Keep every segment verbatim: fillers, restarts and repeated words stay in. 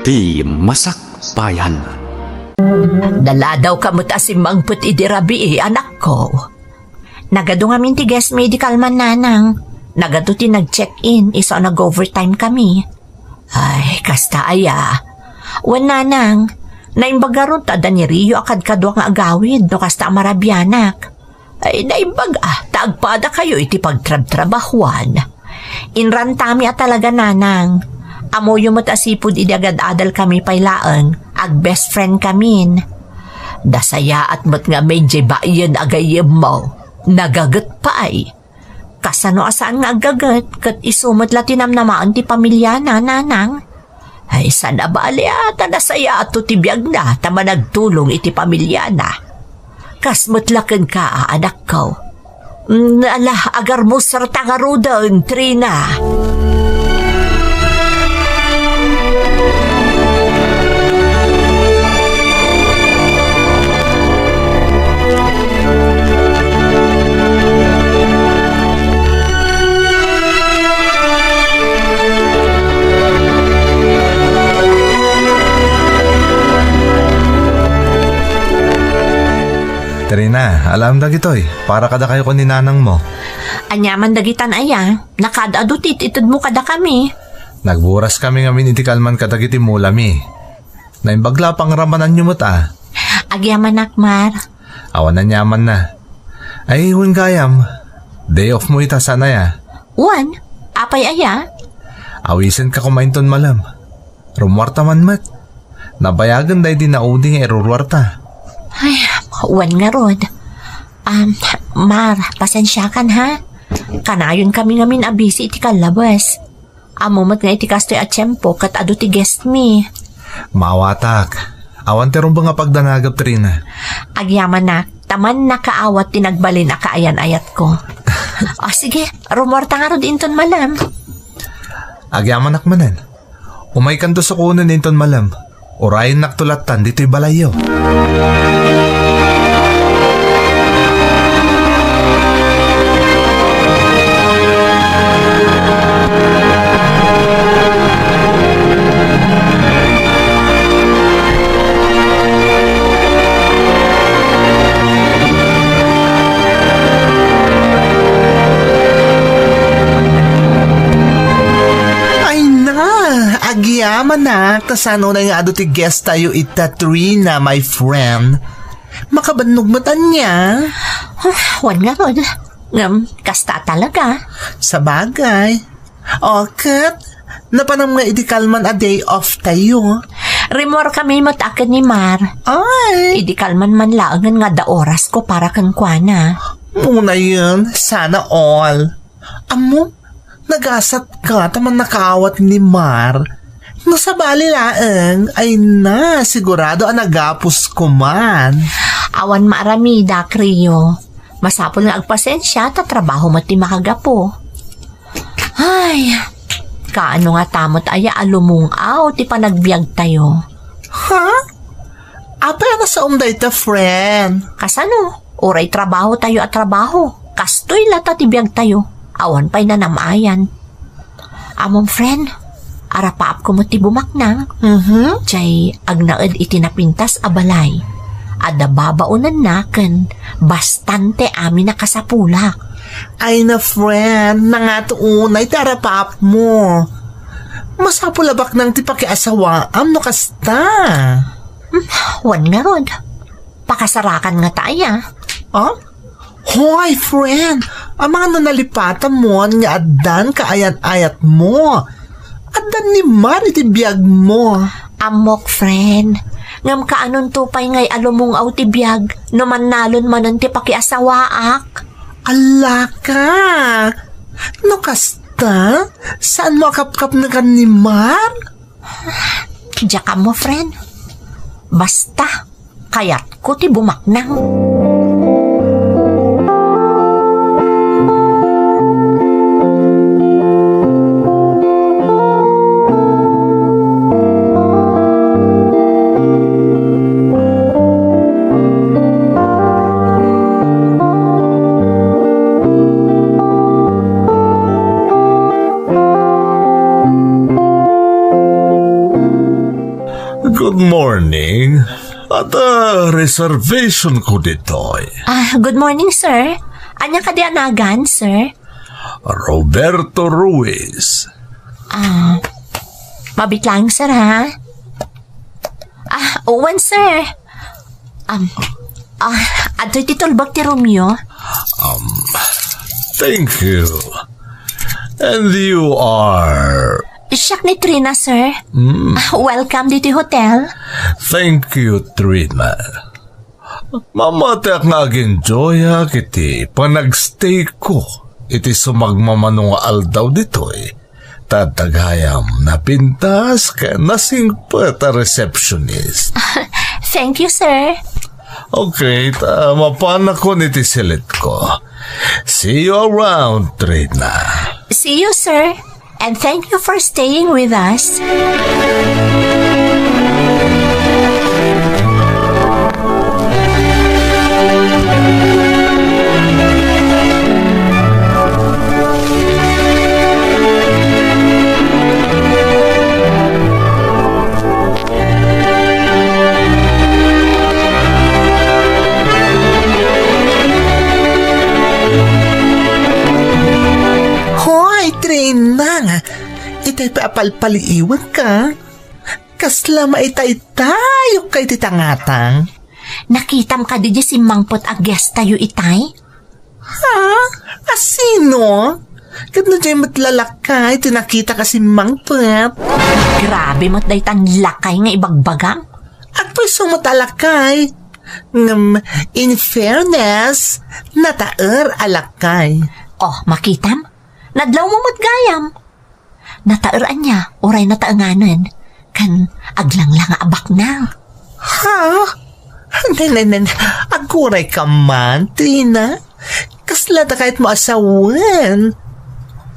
Ti Masakbayan. Daladawka met a simmangpet idi rabii, anakko. Nagadu ngamin ti guest mi idi kalman, nanang. Nagadu ti nag-check-in, isu a nag-overtime kami. Ay, kasta aya. Wen, nanang, naimbag ngarud ta adda ni Rio a kadkadua nga agawid no kasta a marabianak. Ay, naimbag a, ta agpadakayo iti pagtrabtrabahuan. Inrantami a talaga, nanang. Ammoyo met a sipud idi agad-adal kami pay laeng, ag-best friend kamin. Nasayaat met ngamin diay baien a gayyemmo. Nagaget pay. Kasano a saan nga aggaget, ket isu met la ti namnamaen ti pamiliana, nanang? Ay, saan a bali a ta nasayaato ti biagna ta managtulong iti pamiliana. Kas met la kenka, a, anakko. Mm, ala, agarmusarta ngaruden, Trina. Trina, alaem dagitoy. Para kadakayo ken ni nanangmo. Aniaman dagitan aya? Nakaad-adu ti it-itedmo kadakami. Nagburas kami ngamin iti kalman kadagiti mulami. Naimbag la a pangramananyo met a. Agyamanak, Mar. Awan aniamanna. Ay, wen gayam. Day off mo ita, saan aya? Wen, apay aya? Awisenka koma inton malem. Rummuarta man met. Nabayagen daydi naudi nga iruruarta. Ay, wen ngarud. Um, Mar, pasensiakan ha. Kanayon kami ngamin a busy iti kallabes. Ammo met nga iti kastoy a tiempo ket adu ti guest mi. Maawatak. Awan ti rumbeng a pagdanagep, Trina. Agyamanak, ta mannakaawat ti nagbalin a kaayan-ayatko. O, sige, rummuarta ngarud inton malem. Agyamanak manen. Umaykanto sukonen inton malem. Urayennakto lattan ditoy balayyo. Ay na, agyamanak, ta saan unay nga adu ti guest tayo ita, Trina, my friend. Makabannog met ania? Ah, wen ngarud. Ngem, kasta talaga. Sabagay. O, ket, napanam nga idi kalman a day off tayo. Rimmuar kami met a ken ni Mar. Ay. Idi kalman man laengen nga adda orasko para kenkuana. Unayen, sana all. Ammom, nagasatka ta mannakaawat ni Mar. No sabali laeng, ay na, sigurado a nagapusko man. Awan maaramidak, Rio. Masapul nga agpasensia ta trabaho met ti makagapu. Ay, kaano ngata met aya a lumung-aw ti panagbiagtayo? Ha? Apay a nasaom dayta, friend? Kasano? Uray trabaho tayo a trabaho. Kastoy latta ti biag tayo. Awan pay nanam-ayan. Amom, friend, arapaapko met ti bumaknang. Mhm. Jay agnaed iti napintas a balay. Adda babaonanna ken bastante amin a kasapulak. Ay na, friend, nangato unay ti arapaapmo. Masapul a baknang ti pakiasawaam no kasta. Hmm, wen ngarud. Pakasarakan ngata aya. Ah? Hoy, friend! Amangan no nalipatam mon nga addan kaayan-ayatmo. Addan ni Mar iti biagmo. Ammok, friend. Ngem kaanonto pay ngay a lumung-aw ti biag no mannalon manen ti pakiasawaak? Allaka! No kasta, saanmo a kapkapnekan ni Mar? Diak ammo, friend. Basta, kayatko ti bumaknang. Good morning. Adda reservation ko ditoy. Ah, good morning, sir. Ania kadi a nagan, sir? Roberto Ruiz. Ah, mabiit lang, sir, ha? Ah, wen, sir. Um, ah, adtoy ti tulbek ti roomyo. Um, thank you. And you are? Siak ni Trina, sir. Hmm. Ah, welcome ditoy hotel. Thank you, Trina. Mamatiak nga ag-enjoyak iti panagstay ko iti sumagmamano nga aldaw ditoy. Ta adda gayam napintas ken nasingpet a receptionist. Thank you, sir. Okay, ta mapanakon iti silitko. See you around, Trina. See you, sir. And thank you for staying with us. Hoy, Trina! Itay pay a palpaliiwanka. Kasla maitaytayokka iti tangatang. Nakitam kadi diay simmangpet a guest tayo itay? Ha? A sino? Ket no diay met la lakay ti nakitak a simmangpet? Grabe met daytan lakay nga ibagbagam. Agpayso met a lakay. Ngem, in fairness, nataer a lakay. Oh, makitam? Nadlawmo met gayam. Nataer ania, uray nataenganen, ken aglanglang a baknang. Ha? Nen, nen, nen, agurayka man, Trina. Kasla dakayat mo a sawen?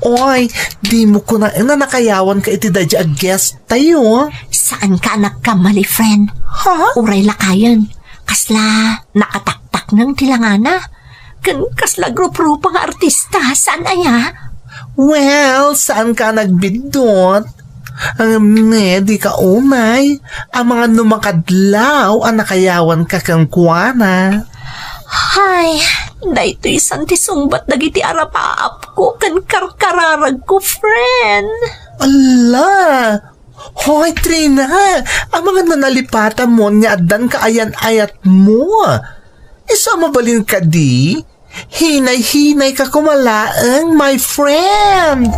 Oy, dimo kunaen a nakayawanka iti daydi a guest tayo. Saanka a nagkamali, friend. Ha? Uray lakayen. Kasla nakataktakneng ti langana. Ken kasla grup-grupo nga artista, saan aya? Well, saanka a nagbiddut? Ngem ne, dika umay, amangan no makadlaw a nakayawanka kenkuana. Hay, daytoy san ti sungbat dagiti arapaapko ken karkararagko, friend. Ala! Hoy, Trina! Amangan no nalipatam mo nga addan kaayan-ayatmo. Isu a mabalin kadi? Hinay-hinayka koma laeng, my friend!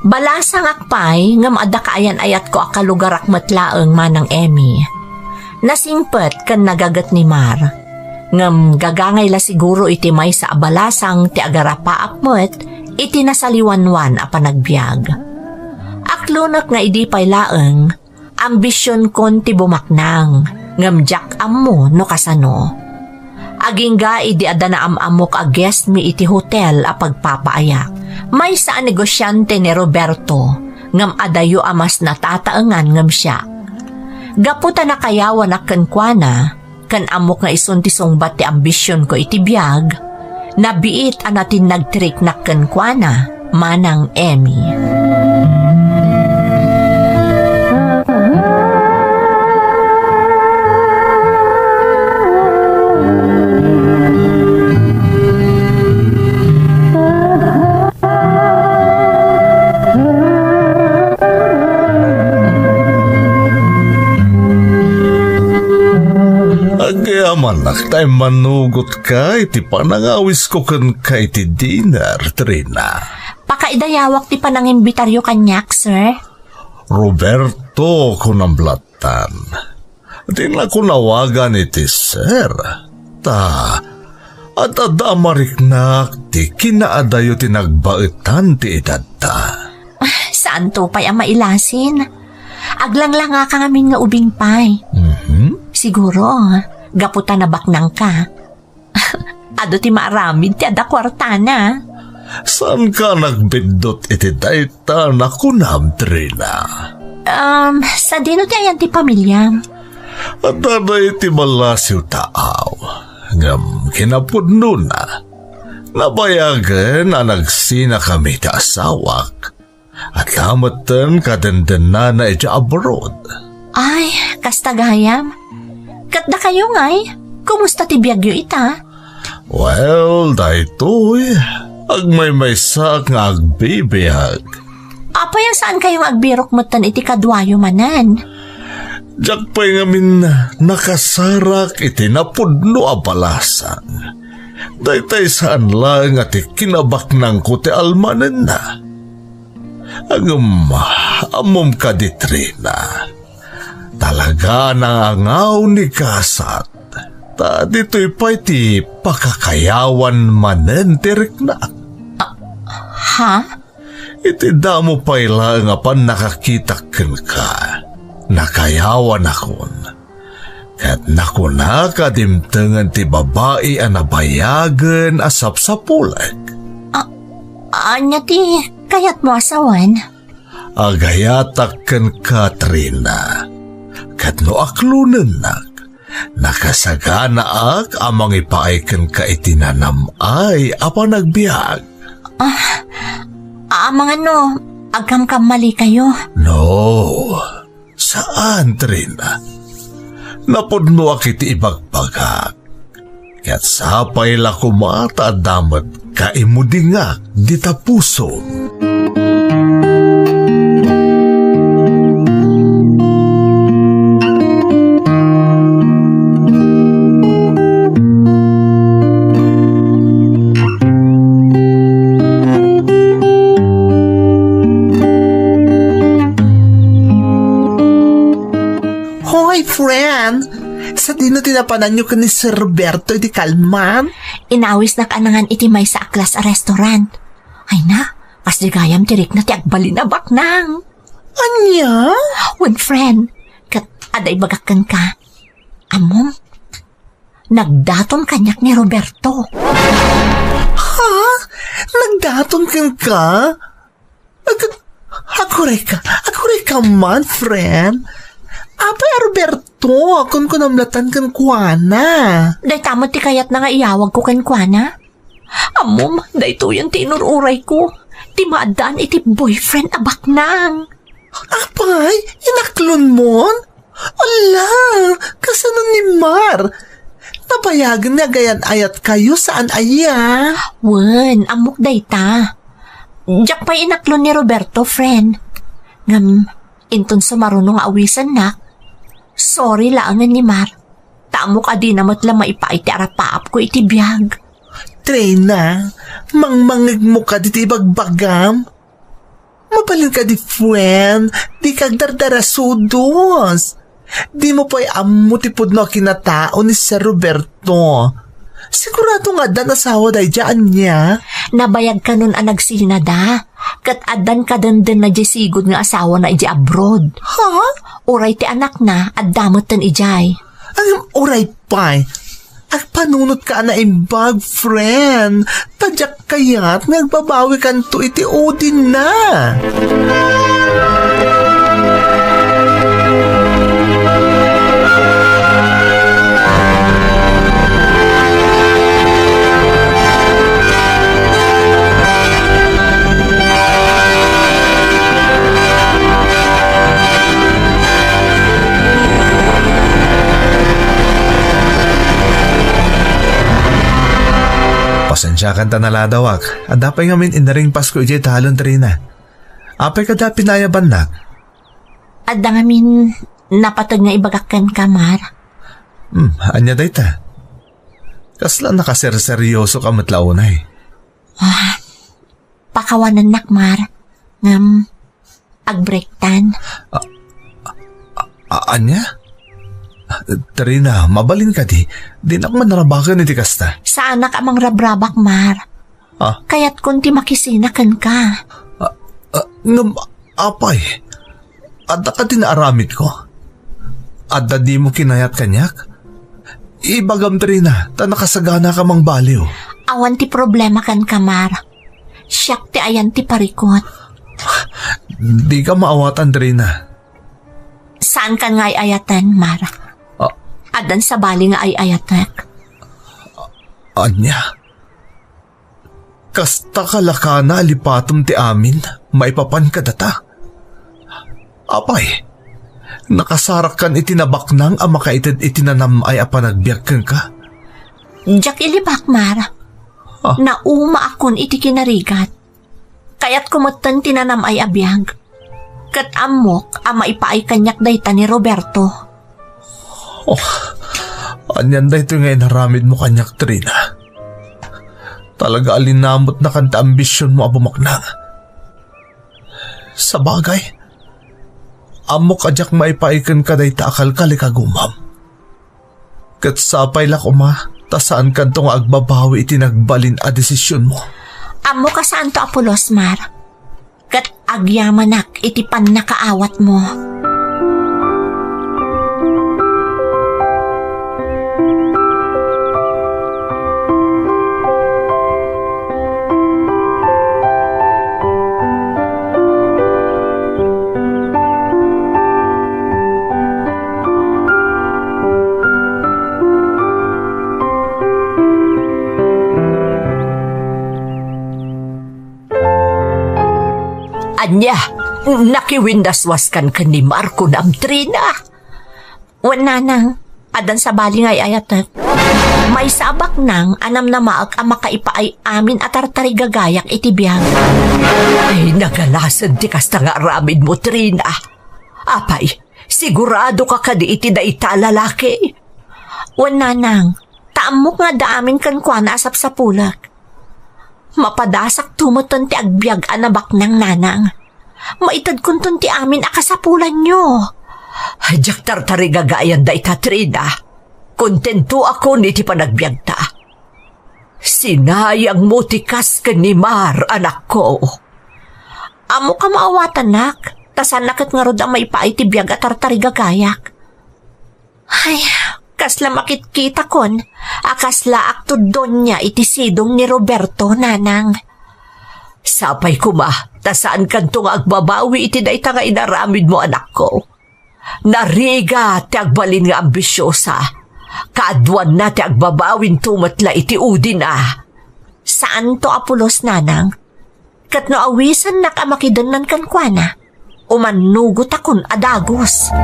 Balasangak pay ngem adda kaayan-ayatko a kalugarak met laeng, Manang Emmy. Nasingpet ken nagaget ni Mar. Ngem gagangay la siguro iti maysa a balasang ti agarapaap met iti nasaliwanwan a panagbiag. Aklonek nga idi pay laeng, ambisionkon ti bumaknang, ngem diak ammo no kasano. Agingga idi adda naam-ammok a guest mi iti hotel a pagpapaayak. Maysa a negosiante ni Roberto, ngem adayo a mas natataengan ngem siak. Gapu ta nakayawanak kenkuana, ken ammok nga isun ti sungbat ti ambisionko iti biag, nabiit a natinnag ti riknak kenkuana, Manang Emmy. Agyamanak ta immanugotka iti panangawisko kenka iti dinner, Trina. Pakaidayawak ti panangimbitaryo kaniak, sir. Roberto, kunam lattan. Dinnak awagan iti sir. Ta, Ad-adda a mariknak ti kinaadayo ti nagbaetan ti edadta. Saanto pay a mailasin. Aglanglangaka ngamin nga ubing pay. Mhm. Siguro, gapu ta nabaknangka. Adu ti maaramid ti adda kuartana. Saanka nagbiddut iti dayta nakunam, Trina? Um, sadino ti ayan ti pamiliam? Adda dayta balasiw taaw. Ngem kinapudnona, nabayagen a nagsinakami ti asawak. Adda metten kadendennana idiay abroad. Ay, kasta gayam. Ket dakayo ngay, kumusta ti biagyo ita? Well, daytoy, agmaymaysaak nga agbibiag. Apay a saankayo nga agbirok metten iti kaduayo manen? Diak pay ngamin nakasarak iti napudno a balasang. Daytay saan laeng a ti kinabaknangko ti almanenna. Ngem, ammom kadi, Trina, talaga a nangangaw ni gasat, ta ditoy pay ti pakakayawan manen ti riknak. Ah, ha? Iti damo pay laeng a pannakakitak kenka, nakayawanakon. Ket nakunak a dimtengen ti babai a nabayagen a sapsapulek. A-, ania ti kayatmo a sawen? Agayatak kenka, Trina. Ket no aklonennak, nakasaganaak a mangipaay kenka iti nanam-ay a panagbiag. Ah, amangan no agkamkammalikayo? No. Saan, Trina. Napudnoak iti ibagbagak. Ket sapay la koma ta adda met kaimudingak dita pusom. Hoy, friend! Sadino ti napananyo ken ni Sir Roberto iti kalman? Inawisnak a nangan iti maysa a class a restaurant. Ay na, kas di gayam ti rikna ti agbalin a baknang. Ania? Wen, friend, ket adda ibagak kenka. Ammom, nagdaton kaniak ni Roberto. Ha? Nagdaton kenka? Ag-, agurayka, agurayka man, friend. Apay a Roberto, kunkunam latan kenkuana. Dayta met ti kayatna nga iyawagko kenkuana. Ammom, daytoyen ti inur-urayko. Ti maaddaan iti boyfriend a baknang. Apay, inaklonmon? Ala, kasano ni Mar? Nabayagen nga agayan-ayatkayo saan aya? Wen, ammok dayta. Diak pay inaklon ni Roberto, friend. Ngem, inton sumaruno nga awisennak, sorry laengen ni Mar. Ta ammok a dina met la maipaay ti arapaapko iti biag. Trina, mangmangegmo kadi ti ibagbagam? Mabalin kadi, friend, dika agdardarasudos. Dimo pay ammo ti pudno a kinatao ni Sir Roberto. Sigurado nga addan asawa daydiay, ania? Nabayag kanon a nagsinada, ket addan kadendenna diay sigud nga asawana idiay abroad. Ha? Uray ti anakna, adda metten idiay. Ngem uray pay, agpanunotka a naimbag, friend. Ta diak kayat nga agbabawikanto iti udinna. Pasensiakan ta naladawak. Adda pay ngamin inaringpasko idiay talon, Trina. Apay kada pinayabannak? Adda ngamin napateg nga ibagak kenka, Mar. Hmm, ania dayta? Kasla nakaserseryosoka met la unay. Ah, pakawanennak, Mar. Ngem, agbreaktan. A-, a-, ania? Trina, mabalin kadi? Dinak manrabaken iti kasta. Saanak a mangrabrabak, Mar. Ah? Kayatkon ti makisina kenka. Ah, ah, ngem, apay, adda kadi naaramidko? Adda dimo kinayat kaniak? Ibagam, Trina, ta nakasaganaka mangbaliw. Awan ti problema kenka, Mar. Siak ti ayan ti parikut. Dika maawatan, Trina. Saankan nga ay-ayaten, Mar. Ah. Addan sabali nga ay-ayatek. Ania? Kasta ka la kana a lipatem ti amin maipapan kadata? Apay, nakasarakkan iti nabaknang a makaited iti nanam-ay a panagbiag kenka? Diak ilibak, Mar. Ah. Naumaakon iti kinarigat. Kayatko metten ti nanam-ay a biag. Ket ammok a maipaay kaniak dayta ni Roberto. Oh, anian daytoy nga inaramidmo kaniak, Trina? Talaga a linamutnakan ti ambisionmo a bumaknang. Sabagay, ammok a diak maipaay kenka dayta a kalkalikagumam. Ket sapay la koma, ta saankanto nga agbabawi iti nagbalin a desisionmo. Ammok a saanto a pulos, Mar. Ket agyamanak iti pannakaawatmo. Ania, nakiwindaswaskan ken ni Marco, Trina? Wen, Nanang, addan sabali nga ay-ayatek. Maysa a baknang a namnamaek a makaipaay amin a tartarigagayak iti biag. Ay, nagalasen ti kasta nga aramidmo, Trina. Apay, sigurado ka kadi iti dayta a lalaki? Wen, Nanang, ta ammok nga adda amin kenkuana a sapsapulek. Mapadasakto metten ti agbiag a nabaknang, Nanang. Maitedkonton ti amin a kasapulanyo. Diak tartarigagayan dayta, Trina. Kontentoakon iti panagbiagta. Sinayangmo ti kas ken ni Mar, anakko. Ammok a maawatanak, ta saanna ket ngarud a maipaay ti biag a tartarigagayak. Ay, kasla makitkitakon a kaslaakto donia iti sidong ni Roberto, Nanang. Sapay koma, ta saankanto nga agbabawi iti dayta nga inaramidmo, anakko. Narigat ti agbalin nga ambisiosa. Kaaduanna ti agbabawinto met la iti udina. Saanto a pulos, Nanang. Ket no awisannak a makidennan kenkuana, umannugotakon a dagus.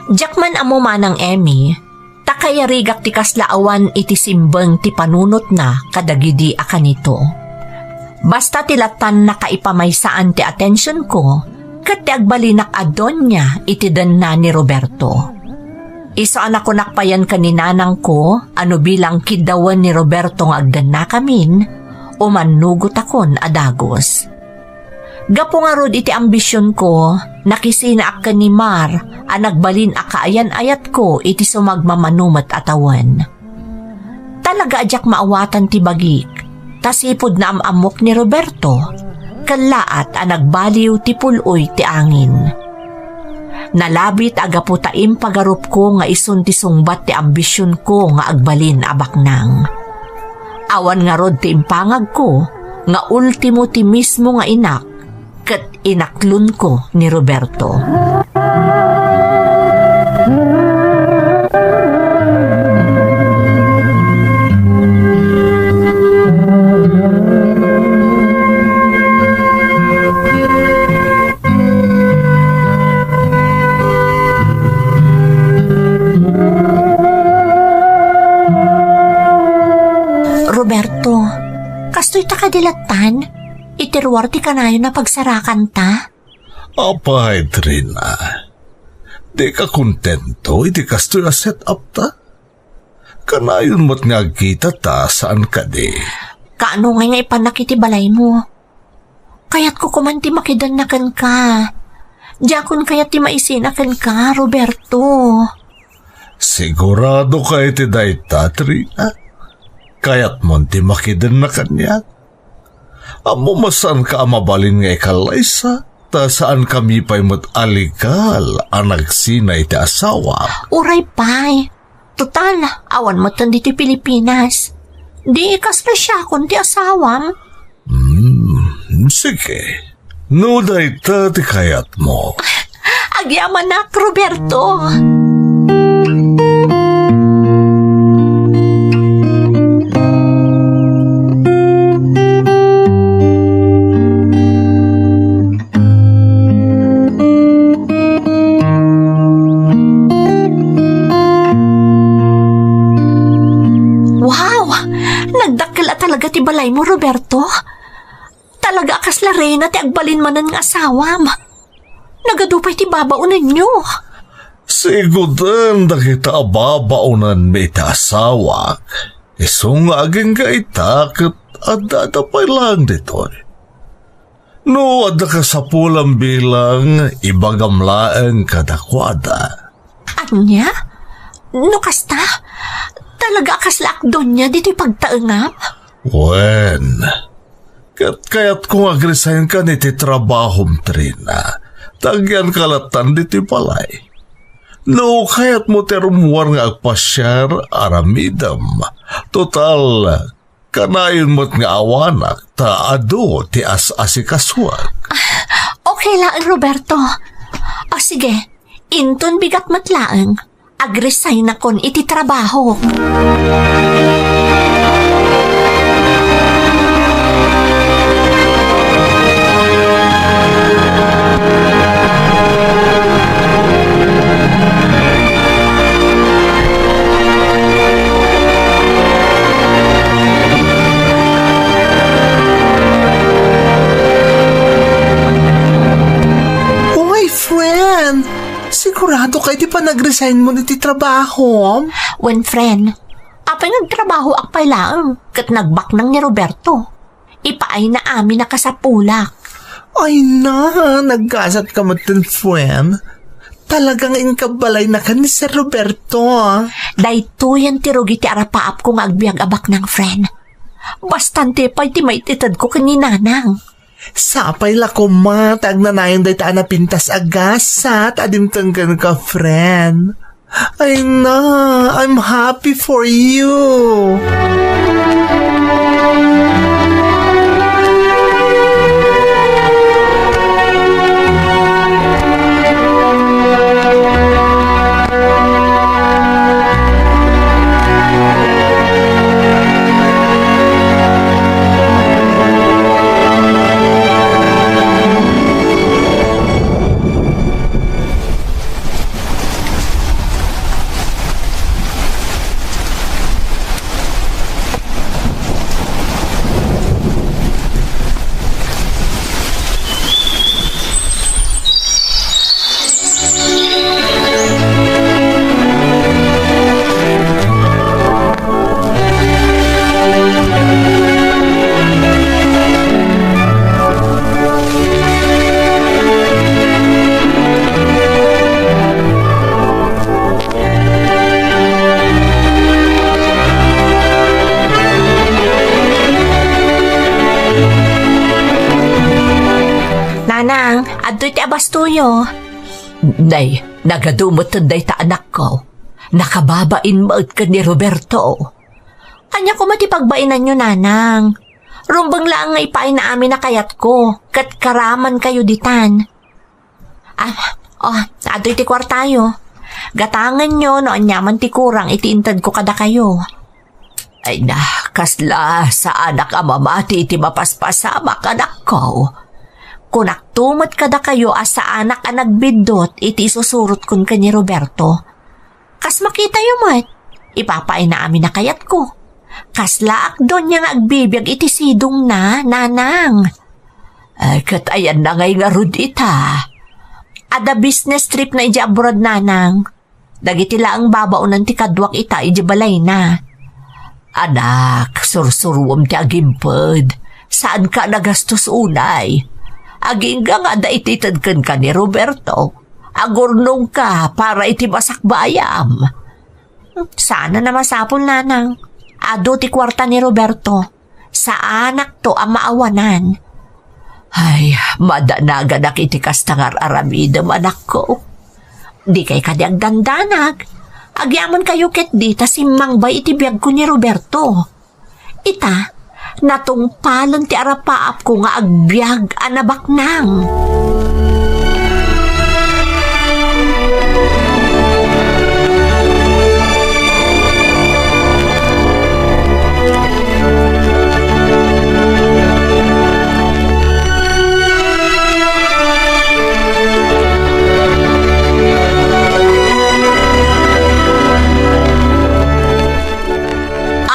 Diak man ammo, Manang Emmy, ta kayarigak ti kasla awan iti simbeng ti panunotna kadagidi a kanito. Basta ti lattan nakaipamaysaan ti atensionko ket ti agbalinak a donia iti denna ni Roberto. Isu a nakunak payen ken ni nanangko a no bilang kiddawen ni Roberto nga agdennakamin, umannugotakon a dagus. Gapu ngarud iti ambisionko, nakisinaak ken ni Mar a nagbalin a kaayan-ayatko iti sumagmamano met a tawen. Talaga a diak maawatan ti bagik, ta sipud naam-ammok ni Roberto, kellaat a nagbaliw ti pul-oy ti angin. Nalabit a gapu ta impagarupko nga isun ti sungbat ti ambisionko nga agbalin a baknang. Awan ngarud ti impangagko nga ultimo ti mismo nga inak ket inaklonko ni Roberto. Berto, kastoy ta kadi lattan? Iti ruar ti kanayon a pagsarakanta? Apay, Trina, di ka kontento iti kastoy a set-up ta? Kanayon met nga agkita ta, saan kadi? Kaano ngay nga ipanak iti balaymo? Kayatko koman ti makidanna kenka. Diakon kayat ti maisina kenka, Roberto. Sigurado ka iti dayta, Trina? Kayatmon ti makidanna kaniak? Ammom a saanka a mabalin nga ikallaysa, ta saankami pay met a legal a nagsina iti asawa. Uray pay. Total, awan metten ditoy Pilipinas. Di kasla siakon ti asawam. Hmm, sige. No dayta ti kayatmo. Agyamanak, Roberto. Wow! Nagdakkel a talaga ti balaymo, Roberto. Talaga a kasla reyna ti agbalin manen nga asawam. Nagadu pay ti babaonenyo. Siguden dagita a babaonenmi iti asawak. Isu nga agingga ita ket addada pay laeng ditoy. No adda kasapulam bilang, ibagam laeng kadakuada. Ania? No kasta, talaga a kasla ak donia ditoy pagtaengam? Wen, ket kayatko nga agresign kan iti trabahom, Trina. Ta agyanka lattan ditoy balay. No kayatmo ti rummuar nga agpasiar, aramidem. Total, kanayon met nga awanak ta adu ti as-asikasuak. Okay laeng, Roberto. O sige, inton bigat met laeng, agresignakon iti trabahok. Uy, friend! Sigurado ka iti panagresignmon iti trabahom? Wen, friend, apay nga agtrabahoak pay laeng ket nagbaknang ni Roberto. Ipaayna amin a kasapulak. Ay na, naggasat ka metten, friend. Talaga nga inkabbalaynakan ni Sir Roberto. Daytoyen ti rugi ti arapaapko nga agbiag a baknang, friend. Bastan ti pay ti maititedko ken ni Nanang. Sapay la koma ta agnanayon dayta a napintas a gasat a dimteng kenka, friend. Ay na, I'm happy for you. Nanang, adtoy ti abastoyo. Nay, nagadu met dayta anakko. Nakababain met ken ni Roberto. Ania koma ti pagbainanyo, Nanang? Rumbeng laeng nga ipaayna amin a kayatko, ket karamankayo ditan. Ah, oh, adtoy ti kuartayo. Gatangenyo no aniaman ti kurang iti intedko kadakayo. Ay na, kasla saanak a mamati iti mapaspasamak, anakko. Kunak to met kadakayo a saanak a nagbiddut iti isusurotkon ken ni Roberto. Kas makitayo met, ipapaayna amin a kayatko. Kaslaak donia nga agbibiag iti sidongna, nanang. Ay, ket ayanna ngay ngarud ita. Adda business tripna idiay abroad, nanang. Dagiti laeng babaonan ti kaduak ita idiay balayna. Anak, sursuruem ti agimped. Saanka a nagastos unay. Agingga nga adda itited kenka ni Roberto. Agurnongka para iti masakbayam. Saan a masapul, nanang. Adu ti kuarta ni Roberto. Saanakto a maawanan. Ay, madanaganak iti kasta nga ar-aramidem, anakko. Dikay kadi agdandanag. Agyamankayo ketdi ta simmangbay iti biagko ni Roberto. Ita, natungpalen ti arapaapko nga agbiag a nabaknang.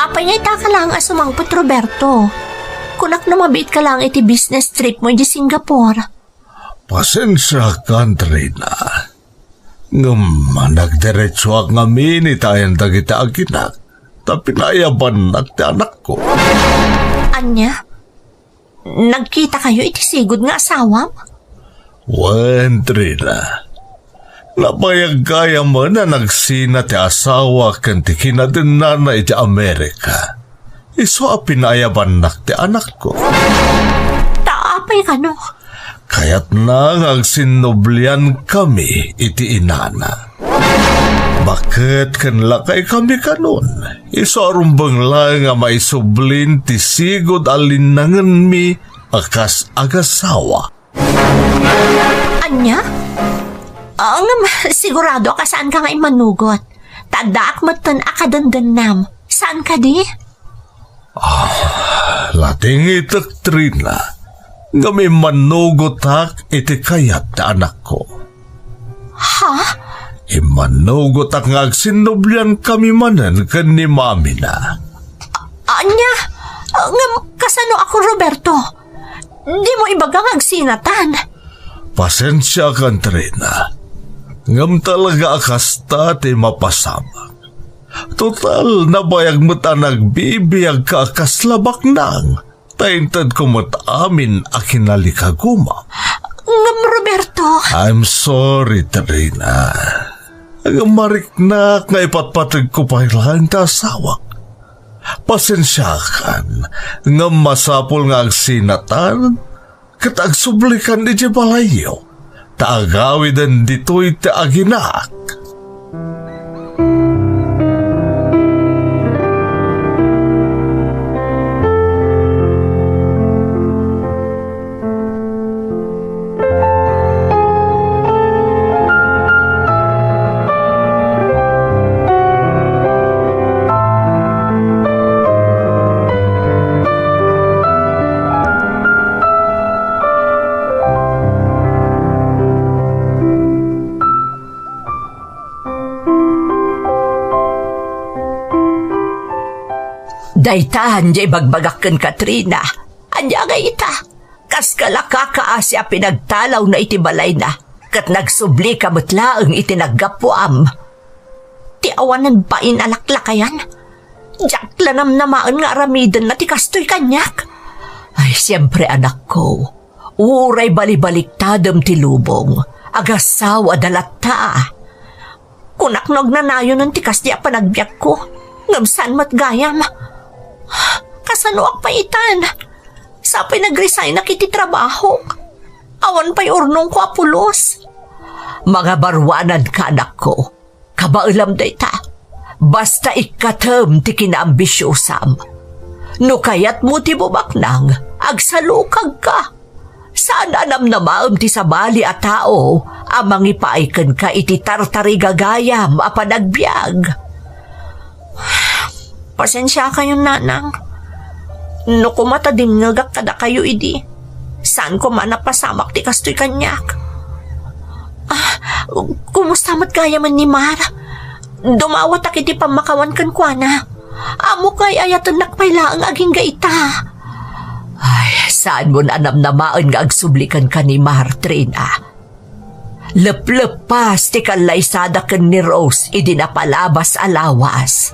Apay nga ita ka laeng a sumangpet, Roberto? Kunak no mabiit ka laeng iti business trip mo iti Singapore. Pasensiakan, Trina. Ngem nagdiretsoak ngamin ita ayan dagiti aginak, ta pinaayabannak ti anakko. Ania? Nagkitakayo iti sigud nga asawam? Wen, Trina. Nabayag gayamen a nagsina ti asawa ken ti kinadennana iti Amerika. Isu a pinaayabannak ti anakko. Ta apay kano? Kayatna nga agsinnubliankami iti inana. Baket ken lakay kami kanon, isu a rumbeng laeng a maisublin ti sigud a linnangenmi a kas agasawa. Ania? Ah, ngem sigurado a kasaanka nga immanugot. Ta addaak metten a kadendennam. Saan kadi? Ah, latingitek, Trina, ngem immanugotak iti kayat ti anakko. Ha? Immanugotak nga agsinnubliankami manen ken ni mamina. Ania? Ngem kasano ako, Roberto? Dimo ibaga nga agsinatan. Pasensiakan, Trina. Ngem talaga a kasta ti mapasamak. Total, nabayag met a nagbibiagka a kasla baknang. Ta intedko met amin a kinalikagumam. Ngem, Roberto. I'm sorry, Trina. Ngem mariknak nga ipatpategko pay laeng ti asawak. Pasensiakan, ngem masapul nga agsinatan ket agsublikan idiay balayyo, ta agawiden ditoy ti aginak. Dayta, ania ibagbagak ken Katrina? Ania ngay ita? Kas kalakakaasi a pinagtalawna iti balayna, ket nagsublika met laeng iti naggapuam. Ti awanan bain a laklakayan. Diak la namnamaen nga aramidenna ti kastoy kaniak. Ay, siempre, anakko, uray balibaliktadem ti lubong, agasawada latta. Kunak no agnanayonen ti kasdi a panagbiagko, ngem saan met gayam. Kasanoak pay itan? Sapay nagresignak iti trabahok. Awan pay urnongko a pulos. Mangabaruananka, anakko. Kabaelam dayta. Basta ikkatem ti kinaambisiosam. No kayatmo ti bumaknang, agsalukagka. Saan a namnamaem ti sabali a tao a mangipaay kenka iti tartarigagayam a panagbiag. Pasensiakayon, nanang. No koma ta dinnegak kadakayo idi, saan koma napasamak ti kastoy kaniak. Ah, kumusta met gayamen ni Mar? Dumawatak iti pammakawan kenkuana. Ammok nga ay-ayatennak pay laeng agingga ita. Ay, saanmon a namnamaen nga agsubli kenka ni Mar, Trina. Lepleppas ti kallaysada ken ni Rose idi napalabas a lawas.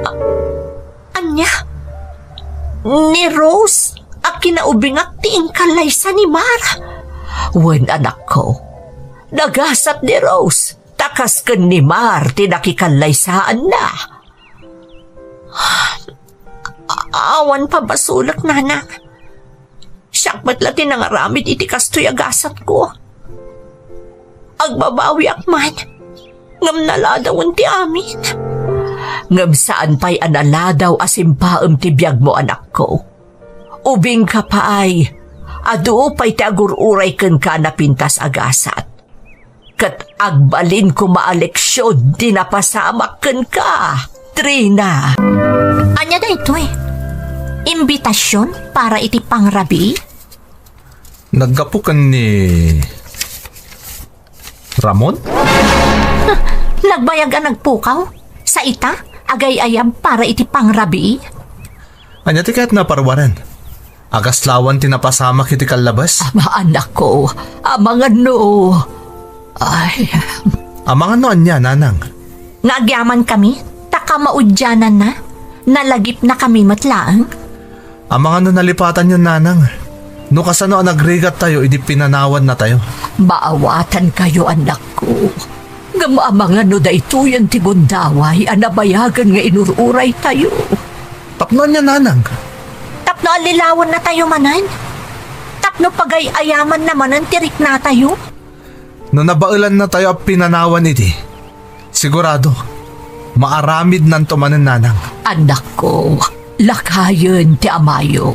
A-, ania? Ni Rose a kinaubingak ti inkallaysa ni Mar? Wen, anakko, nagasat ni Rose, ta kas ken ni Mar ti nakikallaysaanna. A-, awan pabasolek, Nana. Siak met la ti nangaramid iti kastoy a gasatko. Agbabawiak man, ngem naladawen ti amin. Ngem saan pay a naladaw a simpaem ti biagmo, anakko. Ubingka pay, adu pay ti agur-uray kenka a napintas a gasat. Ket agbalin koma a leksion ti napasamak kenka, Trina. Ania daytoy? Imbitasion para iti pangrabii? Naggapu ken ni Ramon? Nagbayag a nagpukaw? Sa ita, agay-ayab para iti pangrabii? Ania ti kayatna a paruaren? Agaslawan ti napasamak iti kallabes? Ama, anakko, amangan no. Ay. Amangan no ania, nanang? Nga agyamankami, ta kamaudiananna, nalagipnakami met laeng. Amangan no nalipatanyo, nanang. No kasano a nagrigattayo idi pinanawannatayo. Maawatankayo, anakko. Ngem amangan no daytoyen ti gundaway a nabayagen nga inur-uraytayo. Tapno ania, nanang? Tapno allilawennatayo manen? Tapno pagay-ayamanna manen ti riknatayo? No nabaelannatayo a pinanawan idi, sigurado, maaramidnanto manen, nanang. Anakko, lakayen ti amayo.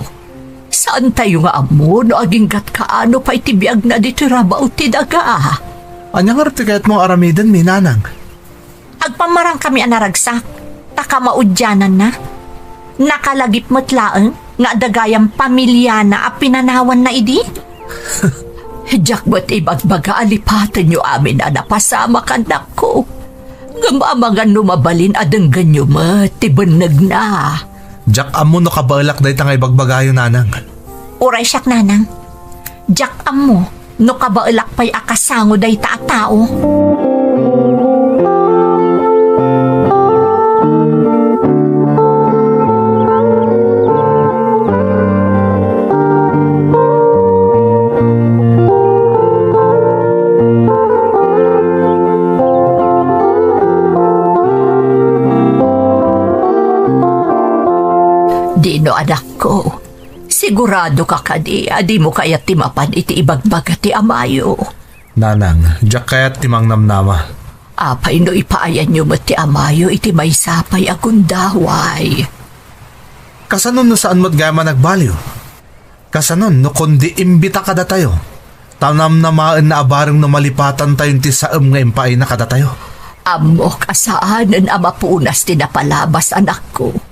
Saantayo nga ammo no agingga't kaano pay ti biagna ditoy rabaw ti daga. Ania ngarud ti kayatmo nga aramidenmi, nanang? Agpammarangkami a naragsak, ta kamaudiananna. Nakalagip met laeng nga adda gayam pamiliana a pinanawanna idi. Diak met ibagbaga a lipatenyo amin a napasamak, annakko. Ngem amangan no mabalin a denggenyo met ti bennegna. Diak ammo no kabaelak dayta nga ibagbagayo, nanang. Uray siak, nanang. Diak ammo no kabaelak pay a kasango dayta a tao. Dino, anakko, sigurado ka kadi a dimo kayat ti mapan iti ibagbaga ti amayo? Nanang, diak kayat ti mangnamnama. Apay no ipaayanyo met ti amayo iti maysa pay a gundaway? Kasano no saan met gayam a nagbaliw? Kasano no kundi imbita kadatayo? Ta namnamaenna a bareng no malipatantayon ti saem nga impaayna kadatayo. Ammok a saanen a mapunas ti napalabas, anakko.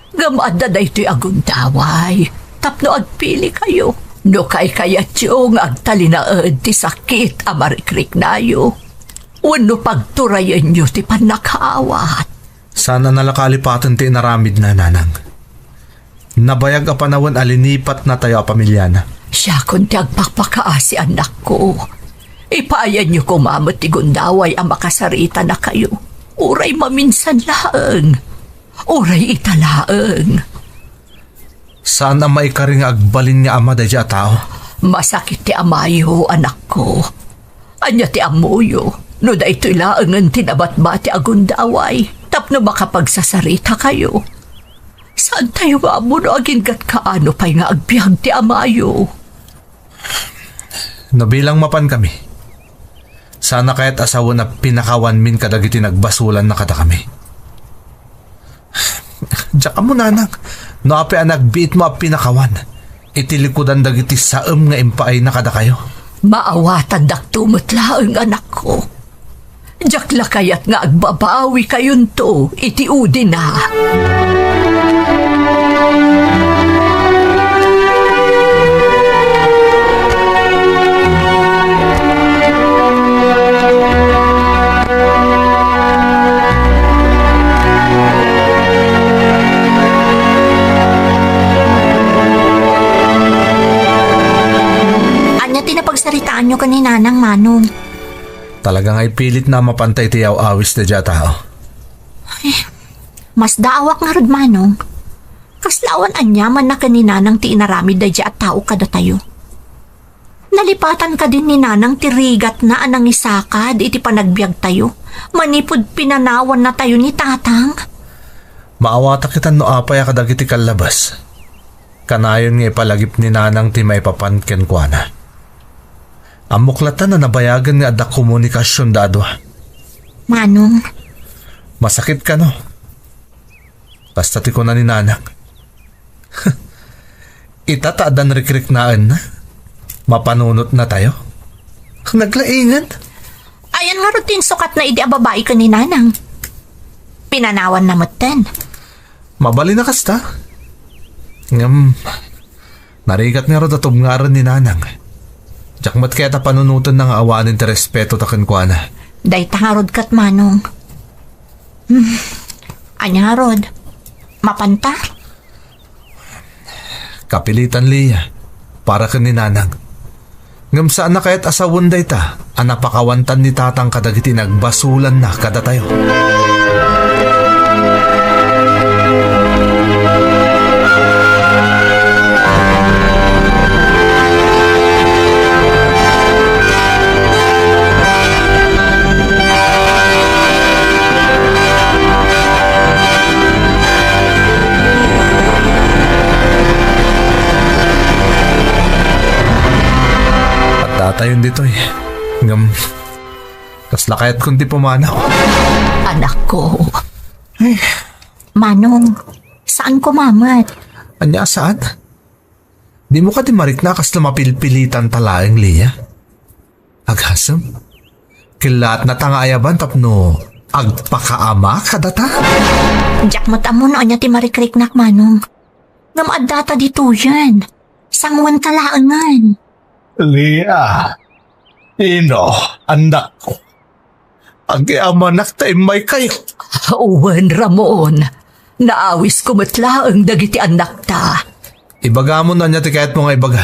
Ngem adda daytoy a gundaway tapno agpilikayo. No kaykayatyo nga agtalinaed ti sakit a marikriknayo, wenno pagturayenyo ti pannakaawat. Saan a nalaka a lipaten ti inaramidna, nanang. Nabayag a panawen a linipatnatayo a pamiliana. Siakon ti agpakpakaasi, annakko. Ipaayanyo koma met ti gundaway a makasaritanakayo. Uray maminsan laeng. Uray ita laeng. Saan a maikari nga agbalin nga ama daydiay a tao. Masakit ti amayo, anakko. Ania ti ammoyo no daytoy laengen ti nabatbati a gundaway tapno makapagsasaritakayo? Saantayo nga ammo no agingga't kaano pay nga agbiag ti amayo. No bilang mapankami, saan a kayat a sawen a pinakawanmin kadagiti nagbasolanna kadakami? Diak ammo, nanang, no apay a nagbiitmo a pinakawan iti likudan dagiti saem nga impaayna kadakayo. Maawatandakto met laeng, anakko. Diak la kayat nga agbabawikayonto iti udina. Ania ken ni Nanang, Manong? Talaga nga ipilitna a mapanta iti aw-awis daydiay a tao. Ay, masdaawak ngarud, Manong. Kasla awan aniamanna ken ni Nanang ti inaramid daydiay a tao kadatayo. Nalipatan kadin ni Nanang ti rigatna a nangisakad iti panagbiagtayo, manipud pinanawannatayo ni Tatang? Maawatak ita no apay a kadagiti kallabas. Kanayon nga ipalagip ni Nanang ti maipapan kenkuana. Ammok latta a nabayagen nga adda komunikasionda a dua. Manong. Masakit kano? Kasta ti kuna ni Nanang. Ita ta addan rikriknaenna. Mapanunotnatayo. Naglaingan. Ayan ngarud ti insukatna idi a babai ken ni Nanang. Pinanawanna metten. Mabalin a kasta. Ngem, narigat ngarud a tubngaren ni Nanang. Diak met kayat a panunotenna nga awanen ti respetota kenkuana. Dayta ngarud ket, Manong. Hmm. Ania ngarud? Mapanta? Kapilitan, Lia, para ken ni Nanang. Ngem saan a kayat a sawen dayta a napakawantan ni Tatang kadagiti nagbasolanna kadatayo. Addatayon ditoy. Ngem, kasla kayatkon ti pumanaw. Anakko. Ay. Manong, saan ko mamet? Ania, saan? Dimo kadi marikna a kasla mapilpilitanta laeng, Lia? Agasem, kellaatnata nga ayaban tapno agpakaama kadata? Diak met ammo no ania ti marikriknak, Manong. Ngem addata ditoyen. Sanguenta laengen. Lia, Ino, annakko. Agyamanak ta immaykayo. Wen, Ramon. Naawisko met laeng dagiti annakta. Ibagam no ania ti kayatmo nga ibaga.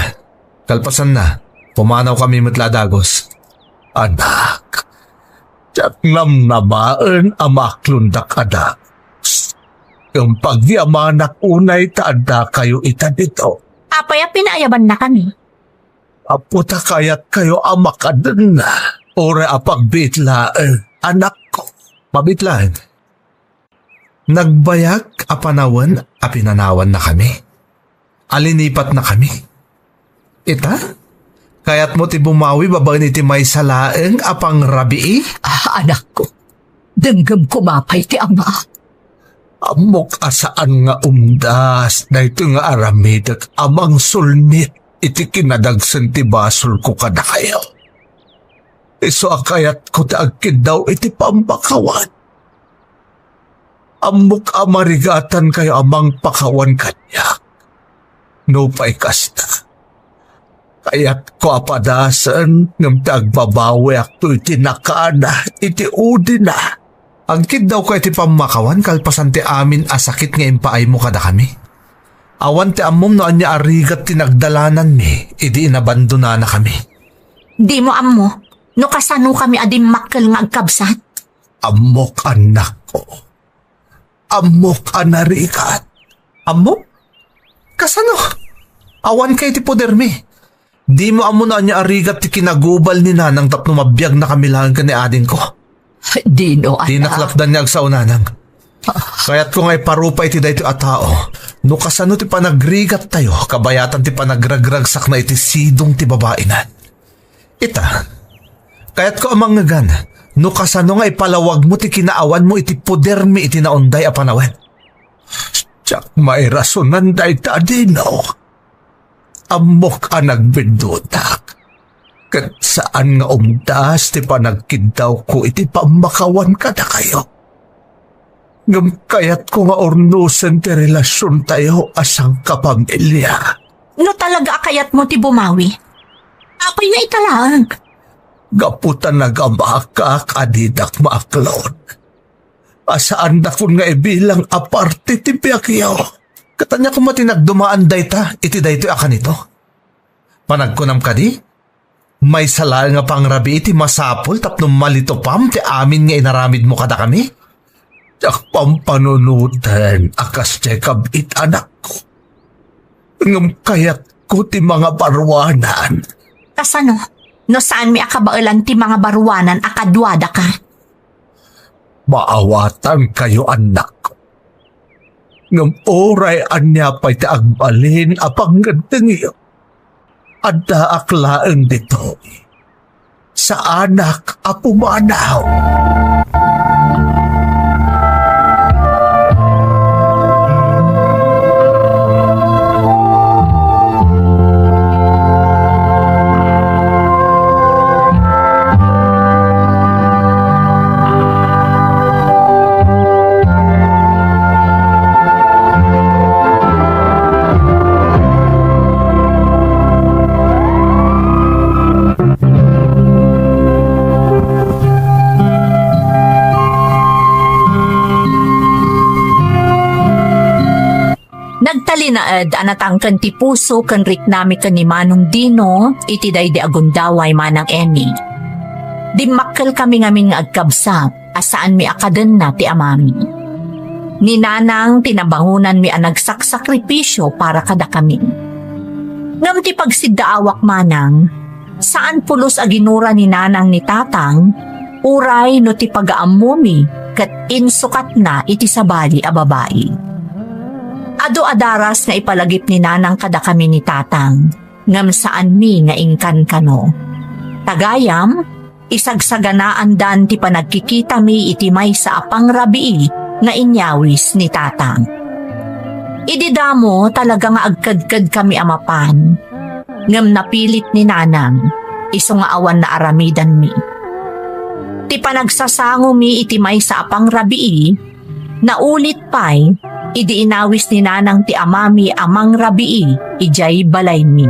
Kalpasanna, pumanawkami met la a dagus. Anak, diak namnamaen a maaklondak a dagus. Ngem pagyamanak unay ta addakayo ita dito. Apay a pinaayabannakami? Gapu ta kayatkayo a makadenna, uray a pagbiit laeng, anakko. Mabiit laeng. Nagbayag a panawen a pinanawannakami, a linipatnakami. Ita, kayatmo ti bumawi babaen iti maysa laeng a pangrabii? Ah, anakko, denggem koma pay ti ama. Ammok a saan nga umdas daytoy nga aramidek a mangsulnit iti kinadagsen ti basolko kadakayo. Isu a kayatko ti agkiddaw iti pammakawan. Ammok a marigatankayo a mangpakawan kaniak. Nupay kasta, kayatko a padasen ngem ti agbabawiakto iti nakana, iti udina. Agkiddawko iti pammakawan kalpasan ti amin a sakit nga impaaymo kadakami. Awan ti ammom no ania a rigat ti nagdalananmi idi inabandonanakami. Dimo ammo no kasanokami a dimmakkel nga agkabsat? Ammok, annakko. Ammok a narigat. Ammom? Kasano? Awanka iti podermi. Dimo ammo no ania a rigat ti kinagubal ni Nanang tapno mabiagnakami laeng ken ni adingko. Dino, anak. Dinak lapdan nga agsao, Nanang. Kayatko nga iparupa iti daytoy a tao no kasano ti panagrigattayo kabayatan ti panagragragsakna iti sidong ti babaina. Ita, kayatko a mangngegan no kasano nga ipalawagmo ti kinaawanmo iti podermi iti naunday a panawen. Diak mairasonan dayta, Dino. Ammok a nagbiddutak, ket saan nga umdas ti panagkiddawko iti pammakawan kadakayo. Ngem kayatko nga urnosen ti relasiontayo a sangkapamilia. No talaga a kayatmo ti bumawi, apay nga ita laeng? Gapu ta nagamakak a didak maaklon a saandakon nga ibilang a parte ti biagyo. Ket ania koma ti nagdumaan dayta iti daytoy a kanito? Panagkunam kadi? Maysa laeng a pangrabii ti masapul tapno malitupam ti amin nga inaramidmo kadakami. Diak pampanunoten a kasdiay kab-it, anakko. Ngem kayatko ti mangabaruanan. Kasano? No saanmi a kabaelan ti mangabaruanan a kaduadaka? Maawatankayo, anakko. Ngem uray ania pay ti agbalin a pangngeddengyo, addaak laeng ditoy. Saanak a pumanaw. Nagtalinaed a natangken ti puso ken riknami ken ni Manong Dino iti daydi a gundaway, Manang Emmy. Dimmakkelkami ngamin nga agkabsat a saanmi a kadenna ti amami. Ni Nanang ti nabangonanmi a nagsaksakripisio para kadakami. Ngem ti pagsiddaawak, Manang, saan pulos a ginura ni Nanang ni Tatang, uray no ti pagaammomi ket insukatna iti sabali a babai. Adu a daras nga ipalagip ni Nanang kadakami ni Tatang, ngem saanmi nga inkankano. Ta gayam, isagsaganaandan ti panagkikitami iti maysa a pangrabii nga inyawis ni Tatang. Idi damo, talaga nga agkedkedkami a mapan, ngem napilit ni Nanang, isu nga awan naaramidanmi. Ti panagsasangomi iti maysa a pangrabii, naulit pay idi inawis ni Nanang ti amami a mangrabii idiay balaymi.